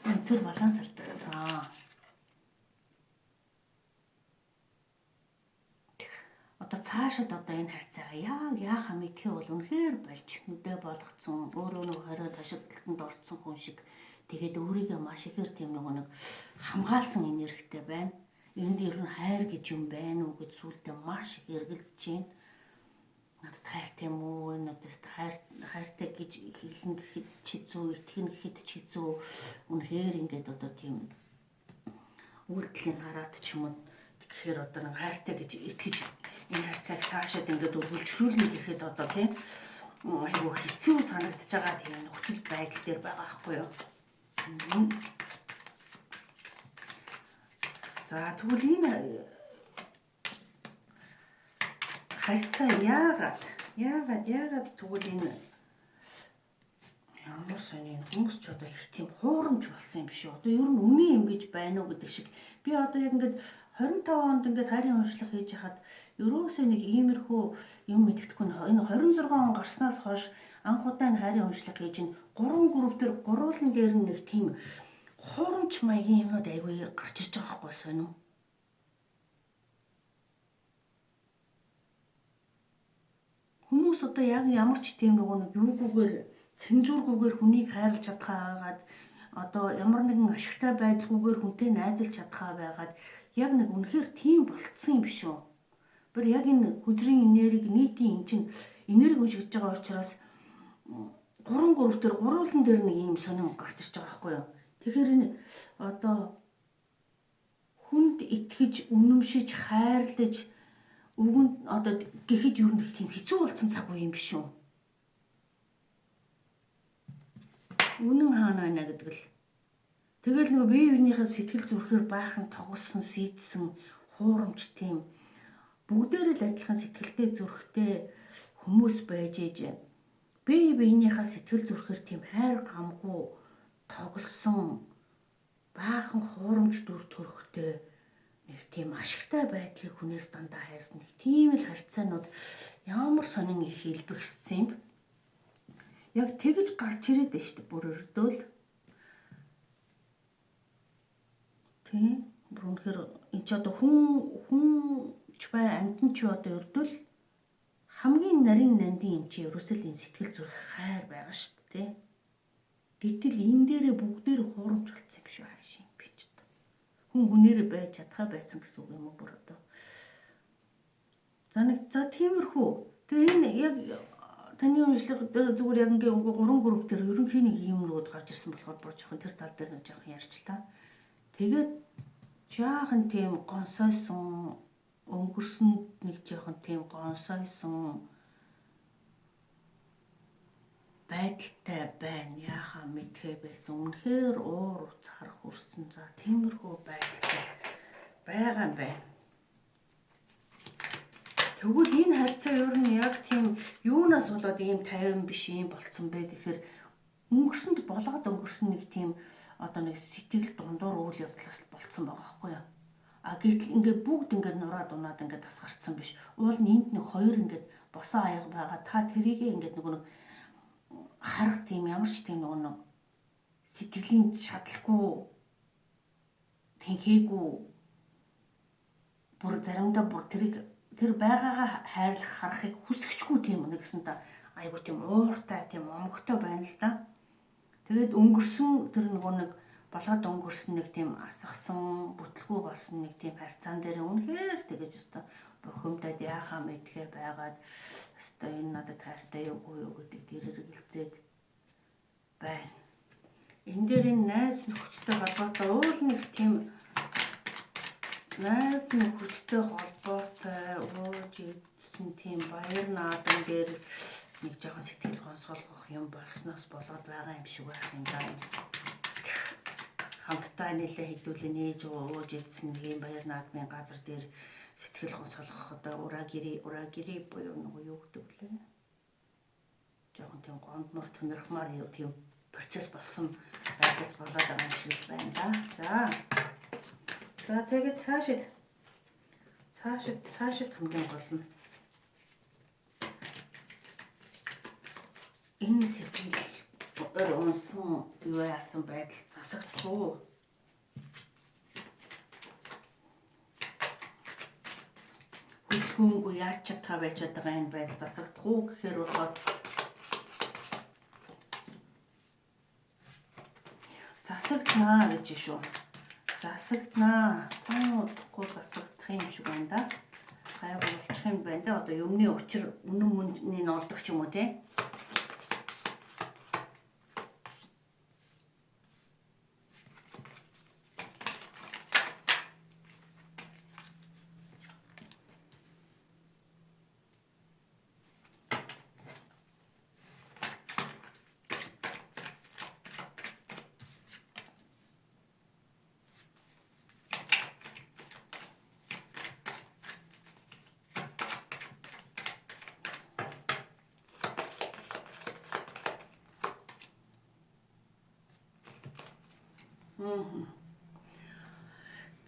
Тэнцвэр баланс алдагдсан. Одоо цаашид одоо энэ харьцаагаа яг яахаа мэдхээ бол үнэхээр болж нүдэ болгоцсон, өөрөө нэг хориод хашигдалтанд орцсон хүн шиг тэгээд өөрийгөө маш ихээр тийм нэг хамгаалсан энергитэй байна. Энд ер нь хайр гэж юм байна уу гэж сүултээ маш их эргэлдэж байна. Надад хайртай юм уу? Энэ надаас хайртай гэж хэлнэ гэхэд ч хэцүү, итгэнэ гэхэд ч хэцүү. Үнэхээр ингээд одоо тийм үйлдэлийг хараад ч юм уу тэгэхээр одоо нэг хайртай гэж итгэж энэ харьцааг цаашаад ингээд үргэлжлүүлнэ гэхэд одоо тийм айгүй хэцүү санагдаж байгаа тийм нөхцөл байдал дээр байгаа байхгүй юу? За тэгвэл энэ харьцаа яагаад тэгвэл энэ ямар сони хүмүүс ч одоо их тийм хуурамч болсон юм биш үү? Одоо ер нь үнэн юм гэж байна уу гэдэг шиг би одоо яг ингээд 25 онд ингээд хайрын уншлага хийж хахад ерөөсөө нэг иймэрхүү юм мэддэхгүй. Энэ 26 он гарснаас хойш анх удаа энэ хайрын уншлага хийж энэ 3 групп дээр гурван дээр нь нэг тийм хуурамч маягийн юмнууд айгүй гарч ирж байгаа байхгүй сонио. Хүмүүс одоо яг ямар ч тийм нөгөө нэг юугүйгээр цензургүйгээр хүнийг хайрлаж чадхаа байгаад одоо ямар нэгэн ашигтай байдалгүйгээр хүнтэй найзалж чадхаа байгаад яг нэг үнэхээр тийм болцсон юм биш үү? Бүр яг энэ хөзрийн энерги нийтийн эн чинь энерги уншигдж байгаа учраас 3 групп дээр гурван дээр нэг ийм сонин гарч ирж байгаа байхгүй юу? Тэгэхээр энэ одоо хүнд итгэж, үнэмшиж, хайрлаж үгэн одоо гэхэд юу нэг тийм хэцүү болсон цаг үе юм биш үү? Үнэн хаана байна гэдэг л. Тэгэл нөгөө бие биенийхээ сэтгэл зүрхээр баахан тоглосон, сийдсэн хуурамч тийм бүгдээрээ л адилхан сэтгэлтэй зүрхтэй хүмүүс байж ээж бие биенийхээ сэтгэл зүрхээр тийм хайр гамгүй тоглосон баахан хуурамч дүр төрхтэй нэг тийм ашигтай байдлыг хүнээс дандаа хайсан нэг тийм л харьцаанууд ямар сонин их илбэгссэн юм. Яг тэгж гарч ирээд байна шүү дээ. Бүр өрдөөл. Тийм. Бүр үнэхээр энэ ч одоо хүн ч бай амьтан ч одоо өрдөөл хамгийн нарийн нандин юм чи ерөөсөө л энэ сэтгэл зүрх хайр байгаа шүү дээ. Гэтэл энэ дээрээ бүгдээр хуурамч болсон юм шүү хаашаа юм би ч одоо. Хүн хүнээрээ байж чадхаа байцсан гэсэн үг юм уу бүр одоо. За нэг за тиймэрхүү. Тэгээ энэ яг таны уншлага дээр зүгээр яг ингээ гурван групп дээр ерөнхий нэг юм рууд гарч ирсэн болохоор бүр жоохон тэр тал дээр нэг жоохон ярьчлаа. Тэгээд жаахан тийм гонсойсон өнгөрсөн нэг жоохон тийм гонсойсон байдалтай байна. Яхаа мэдхээ байсан. Үнэхээр уур уцаар хөрсөн. За тиймэрхүү байдалтай байгаа юм байна. Тэгвэл энэ харьцаа ер нь яг тийм юунаас болоод ийм 50 биш юм болцсон бэ гэхээр өнгөрсөнд болоод өнгөрсөн нэг тийм одоо нэг сэтгэл дундуур үйл явдлаас болцсон байгаа байхгүй юу? А гэтэл ингээд бүгд ингээд нураад унаад ингээд тасгарцсан биш. Уул нь энд нэг хоёр ингээд босон аяга байгаа. Та тэрийгээ ингээд нөгөө нэг харах тийм ямар ч тийм нөгөө нэг сэтгэлийн чадалгүй тэнхээгүй бүр заримдаа бүр тэрийг тэр байгаагаа хайрлах харахыг хүсэхчгүй тийм нэгсэнтэй айгу тийм ууртай тийм омогтой байна л да. Тэгээд өнгөрсөн тэр нөгөө нэг болоод өнгөрсөн нэг тийм асгасан бүтлгүй болсон нэг тийм харьцаан дээр үнэхээр тэгэж өстой бухимдаад яахаа мэдхээ байгаад өстой энэ надад хайртай юу юу гэдэг дэрэргэлзээд байна. Энэ дээр энэ найз нөхөдтэй холбоотой уул нэг тийм найз нөхөдтэй холбоотой ууж идсэн тийм баяр наадам дээр нэг жоохон сэтгэл гонсгоолгох юм болсноос болоод байгаа юм шиг байх юм да. Хамтдаа нийлээ хэдүүлээ нээж ууж идсэн нэг юм баяр наадмын газар дээр сэтгэл гонсгоолгох одоо урагири буюу нөгөө юу гэдэг лээ. Жоохон тийм гондмор түнэрхмаар тийм процесс болсон байдлаас болоод байгаа юм шиг байна да. За. За тэгээд цаашид хамгийн гол нь энэ сэтгэл унсан юу яасан байдал засагдах уу? Хөдөлгөөнгүй яаж чадхаа байж байгаа энэ байдал засагдах уу гэхээр болохоор засагданаа гэж шүү. Засагданаа. Тун удахгүй засагдах юм шиг байна да. Гайгүй болчих юм байна да. Одоо юмны учир үнэн мөнний нь олдог ч юм уу те.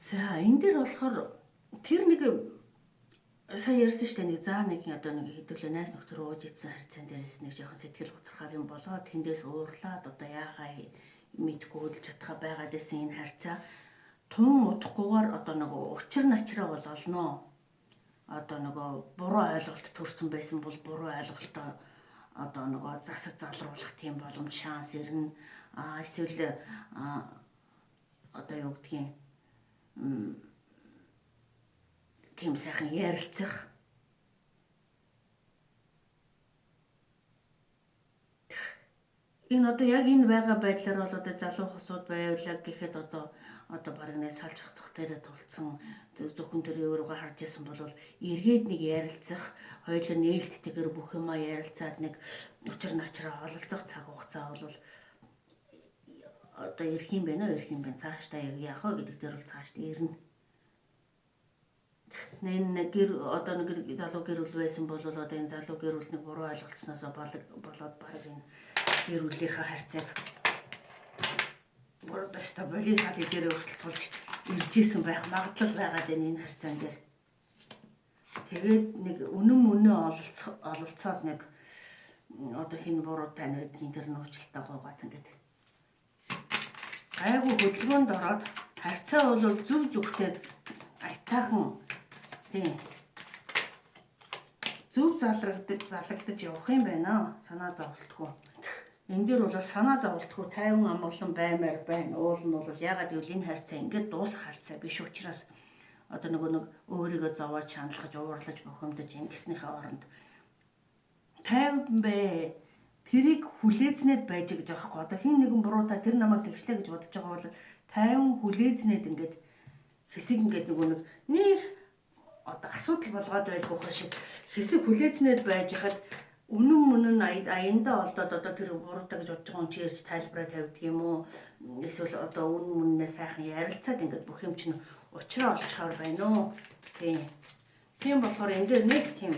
За энэ дээр болохоор тэр нэг сая ярьсан шүү дээ нэг заа нэг одоо нэг хэдүүлээ найз нөхдөр ууж идсэн харьцаан дээрээс нэг жоохон сэтгэл готрохоор юм болоод тэндээс уурлаад одоо яахаа мэдгүй хөдөлж чадхаа байгаад байсан энэ харьцаа тун удахгүйгээр одоо нөгөө учир начраа бол олноо. Одоо нөгөө буруу ойлголт төрсөн байсан бол буруу ойлголтоо одоо нөгөө засаж залруулах тийм боломж шанс ирнэ. А эсвэл одоо юу гэдгийг тийм сайхан ярилцах. Энэ одоо яг энэ байгаа байдлаар бол одоо залуу хосууд байлаа гэхэд одоо бараг нэ салж хацах дээрээ тулцсан зөвхөн тэр өөрийгөө харж исэн бол эргээд нэг ярилцах, хоёулаа нээлттэйгээр бүх юмаа ярилцаад нэг учир начраа ололцох цаг хугацаа бол одоо ирэх юм байна уу, ирэх юм байна. Цаашдаа яг яах вэ гэдэг дээр бол цаашдаа ирнэ. Энэ гэр одоо нэг залуу гэр бүл байсан бол одоо энэ залуу гэр бүл нэг буруу ойлголцсноос болоод бараг энэ гэр бүлийнхээ харьцааг буруу өстой болын сал дээр хүртэл тулж ирж исэн байх магадлал байгаад байна энэ харьцаан дээр. Тэгээд нэг үнэн мөнөө ололцоод нэг одоо хин буруу тань байдгийн тэр нуучлалтаа гуйгаад ингээд гайгүй хөдөлгөөнд ороод харьцаа бол зөв зөвхтэй аятайхан тийм зөв залагдаж явах юм байна. Санаа зовлтгүй. Энэ дээр бол санаа зовлтгүй тайван амгалан баймаар байна. Уул нь бол ягаад гэвэл энэ харьцаа ингээд дуусах харьцаа биш учраас одоо нөгөө нэг өөрийгөө зовоож шаналгаж уурлаж бухимдаж ингэснийхээ оронд тайван бэ. Тэрийг хүлээзнээд байж гэж байгаа хгүй. Одоо хин нэгэн буруутай тэр намайг тэгшлээ гэж бодож байгаа бол тайван хүлээзнээд ингээд хэсэг ингээд нөгөө нэг одоо асуудал болгоод байлгүй шиг хэсэг хүлээзнээд байж хаад үнэн мөнэн аяндаа олдоод одоо тэр буруутай гэж бодож байгаа хүн чи ярьж тайлбараа тавьдаг юм уу? Эсвэл одоо үнэн мөннээ сайхан ярилцаад ингээд бүх юм чинь учраа олчихоор байна уу? Тийм. Тийм болохоор энэ дээр нэг тийм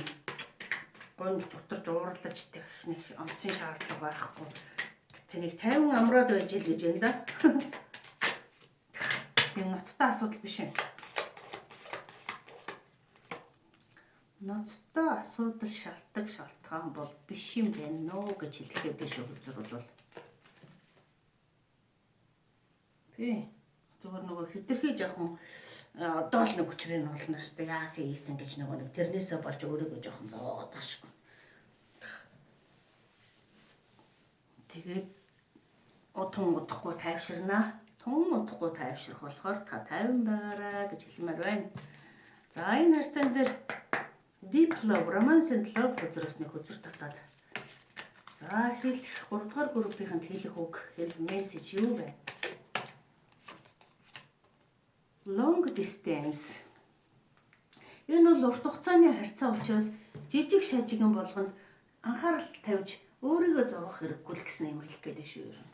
гонж гутарч уурлаж тех нэг онцгийн шаардлага байхгүй. Таныг 50 амраад байж ил гэж байна да. Тийм ноцтой асуудал биш юм. Ноцтой асуудал шалтгаан шалтгаан бол биш юм байна нөө гэж хэлэхэд шүү хөзөр бол. Тий. Зүгээр нөгөө хитрхи жоохон одоо л нэг хүчрэн болно шүү дээ. Яасан хийсэн гэж нөгөө нэг тэрнээсээ болж өөрийгөө жоохон зовоогоод байгаа шүү. Тэгээд тун удахгүй тайвширнаа. Тун удахгүй тайвширх болохоор та тайван байгаарай гэж хэлмээр байна. За энэ харьцаан дээр Deep Love, Romance and Love хөзрөөс нэг хөзөр татаад. За хэлэх 3 дугаар группийнхэнд хэлэх үг, хэл мессеж юу вэ? Long distance. Энэ бол урт хугацааны харьцаа учраас жижиг шажигэн болгонд анхаарал тавьж өөрийгөө зовоох хэрэггүй л гэсэн юм хэлэх гээд шүү ер нь.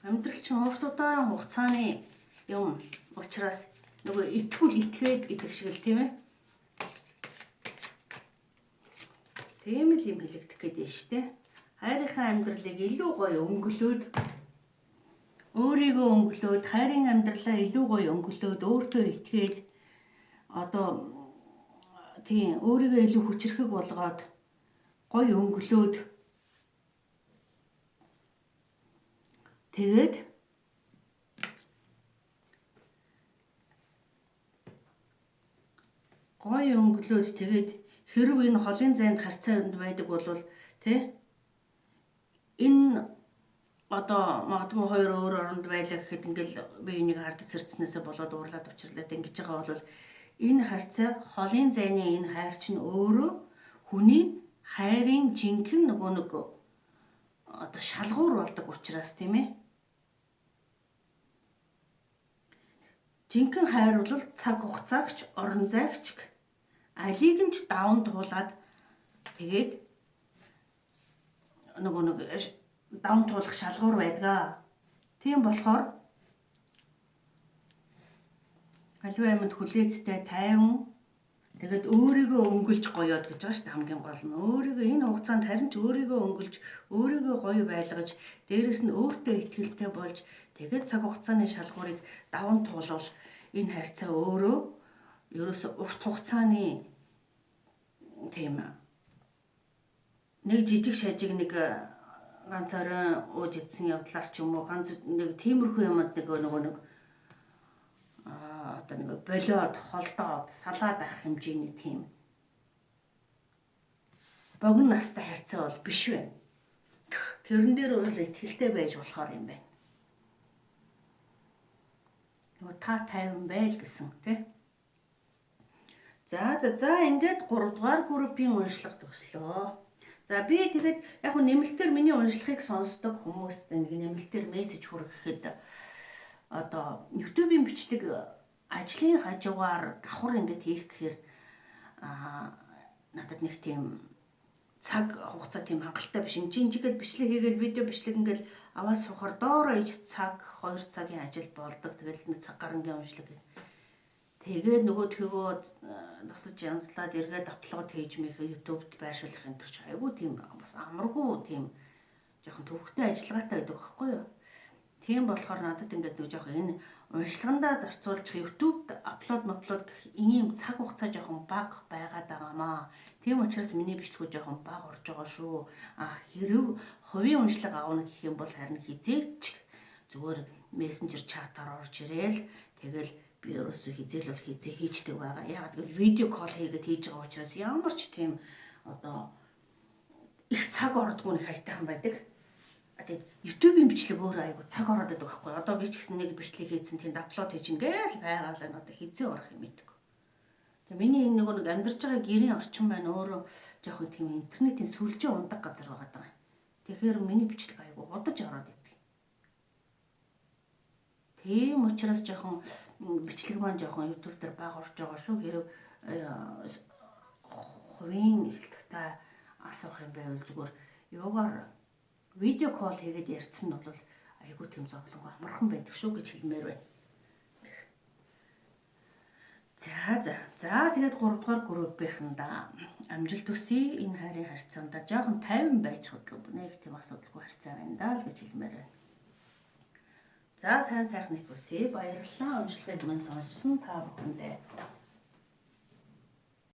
Амьдрал чинь урт удаан хугацааны юм учраас нөгөө итгүүл итгээд гэдэг шиг л тийм ээ. Тийм л юм хэлэгдэх гээд байна шүү дээ. Хайрынхаа амьдралыг илүү гоё өнгөлөөд өөрийгөө өнгөлөөд хайрын амьдралаа илүү гоё өнгөлөөд өөртөө итгээд одоо тийм өөрийгөө илүү хүчрхэг болгоод гоё өнгөлөөд тэгээд гоё өнгөлөөд тэгээд хэрв энэ холын зайд харьцаанд байдаг бол тий энэ одоо магадгүй хоёр өөр оронд байлаа гэхэд ингээл би энийг хардаж сэрдснээсээ болоод уурлаад учирлаад ингэж байгаа бол энэ харьцаа холын зайны энэ хайр чинь өөрөө хүний хайрын жинхэнэ нөгөө нэг одоо шалгуур болдог учраас тийм ээ. Жинхэнэ хайр бол цаг хугацаагч орон зайгч алийг нь ч даван туулаад тэгээд нөгөө нэг даван туулах шалгуур байдаг. Тийм болохоор аливаа юмд хүлээцтэй тайван тэгээд өөрийгөө өнгөлж гоёод гэж байгаа шүү дээ хамгийн гол нь. Өөрийгөө энэ хугацаанд харин ч өөрийгөө өнгөлж, өөрийгөө гоё байлгаж, дээрэс нь өөртөө итгэлтэй болж тэгээд цаг хугацааны шалгуурыг даван туулвал энэ харьцаа өөрөө ерөөсө урт хугацааны тийм нэг жижиг шажиг нэг ганц оройн ууж идсэн явдлаар ч юм уу ганц нэг тиймэрхүү юмд нэг нөгөө нэг одоо нэг болиод холдоод салаад авах хэмжээний тийм богино настай харьцаа бол биш байна. Тэрэн дээр бол итгэлтэй байж болохоор юм байна. Нөгөө та тайван байл гэсэн тий. За за за ингээд 3 дугаар группийн уншлага төгслөө. За би тэгээд яг нь нэмэлтээр миний уншлагыг сонсдог хүмүүст нэг нэмэлтээр мессеж хүргэхэд одоо YouTube-ийн бичлэг ажлын хажуугаар давхар ингээд хийх гэхээр надад нэг тийм цаг хугацаа тийм хангалттай биш. Энд чинь чигээд бичлэг хийгээл видео бичлэг ингээд аваад суухаар доороо иж цаг 2 цагийн ажил болдог. Тэгэл нэг цаг гарангийн уншлаг. Тэгээд нөгөөдхийгөө засаж янзлаад эргээд upload хийж мэх YouTube-д байршуулах энэ төр чи айгүй тийм бас амаргүй тийм жоохон төвөгтэй ажиллагаатай байдаг байхгүй юу? Тийм болохоор надад ингээд нэг жоохон энэ уншлагандаа зарцуулж YouTube-д upload гэх ийм цаг хугацаа жоохон бага байгаад байгаамаа. Тийм учраас миний бичлэгүүд жоохон бага орж байгаа шүү. А хэрв хувийн уншлага авна гэх юм бол харин хизээч зүгээр мессенжер чатаар орж ирээл тэгэл би ерөөсөө хизээл бол хизээ хийждэг байгаа. Яагаад гэвэл видео call хийгээд хийж байгаа учраас ямар ч тийм одоо их цаг ордгоо нэг хайтайхан байдаг. Тэгээд YouTube-ийн бичлэг өөрөө айгу цаг ороод байдаг байхгүй. Одоо би ч гэсэн нэг бичлэг хийсэн тэнд upload хийж ингээл байгаалаа одоо хизээ орох юм мэдгүй. Тэгээ миний энэ нөгөө нэг амьдарч байгаа гэрийн орчин маань өөрөө жоохон тийм интернетийн сүлжээ ундаг газар байгаа даа. Тэгэхээр миний бичлэг айгу удаж ороод идэг. Тийм учраас жоохон бичлэг маань жоохон YouTube дээр бага орж байгаа шүү. Хэрв хувийн шилтгтээ асуух юм байвал зүгээр юугаар видео call хийгээд ярьсан нь бол айгүй тийм зовлонгүй амархан байдаг шүү гэж хэлмээр байна. За за. За тэгээд 3 дугаар группийнхэндээ Амжилт хүсье. Энэ хайрын харьцаанд жоохон 50 байж худлаа. Нэг тийм асуудалгүй харьцаа байна даа л гэж хэлмээр байна. За, сайн сайхныг хүсье. Баярлалаа. Уншлагыг мань сонссон та бүхэндээ.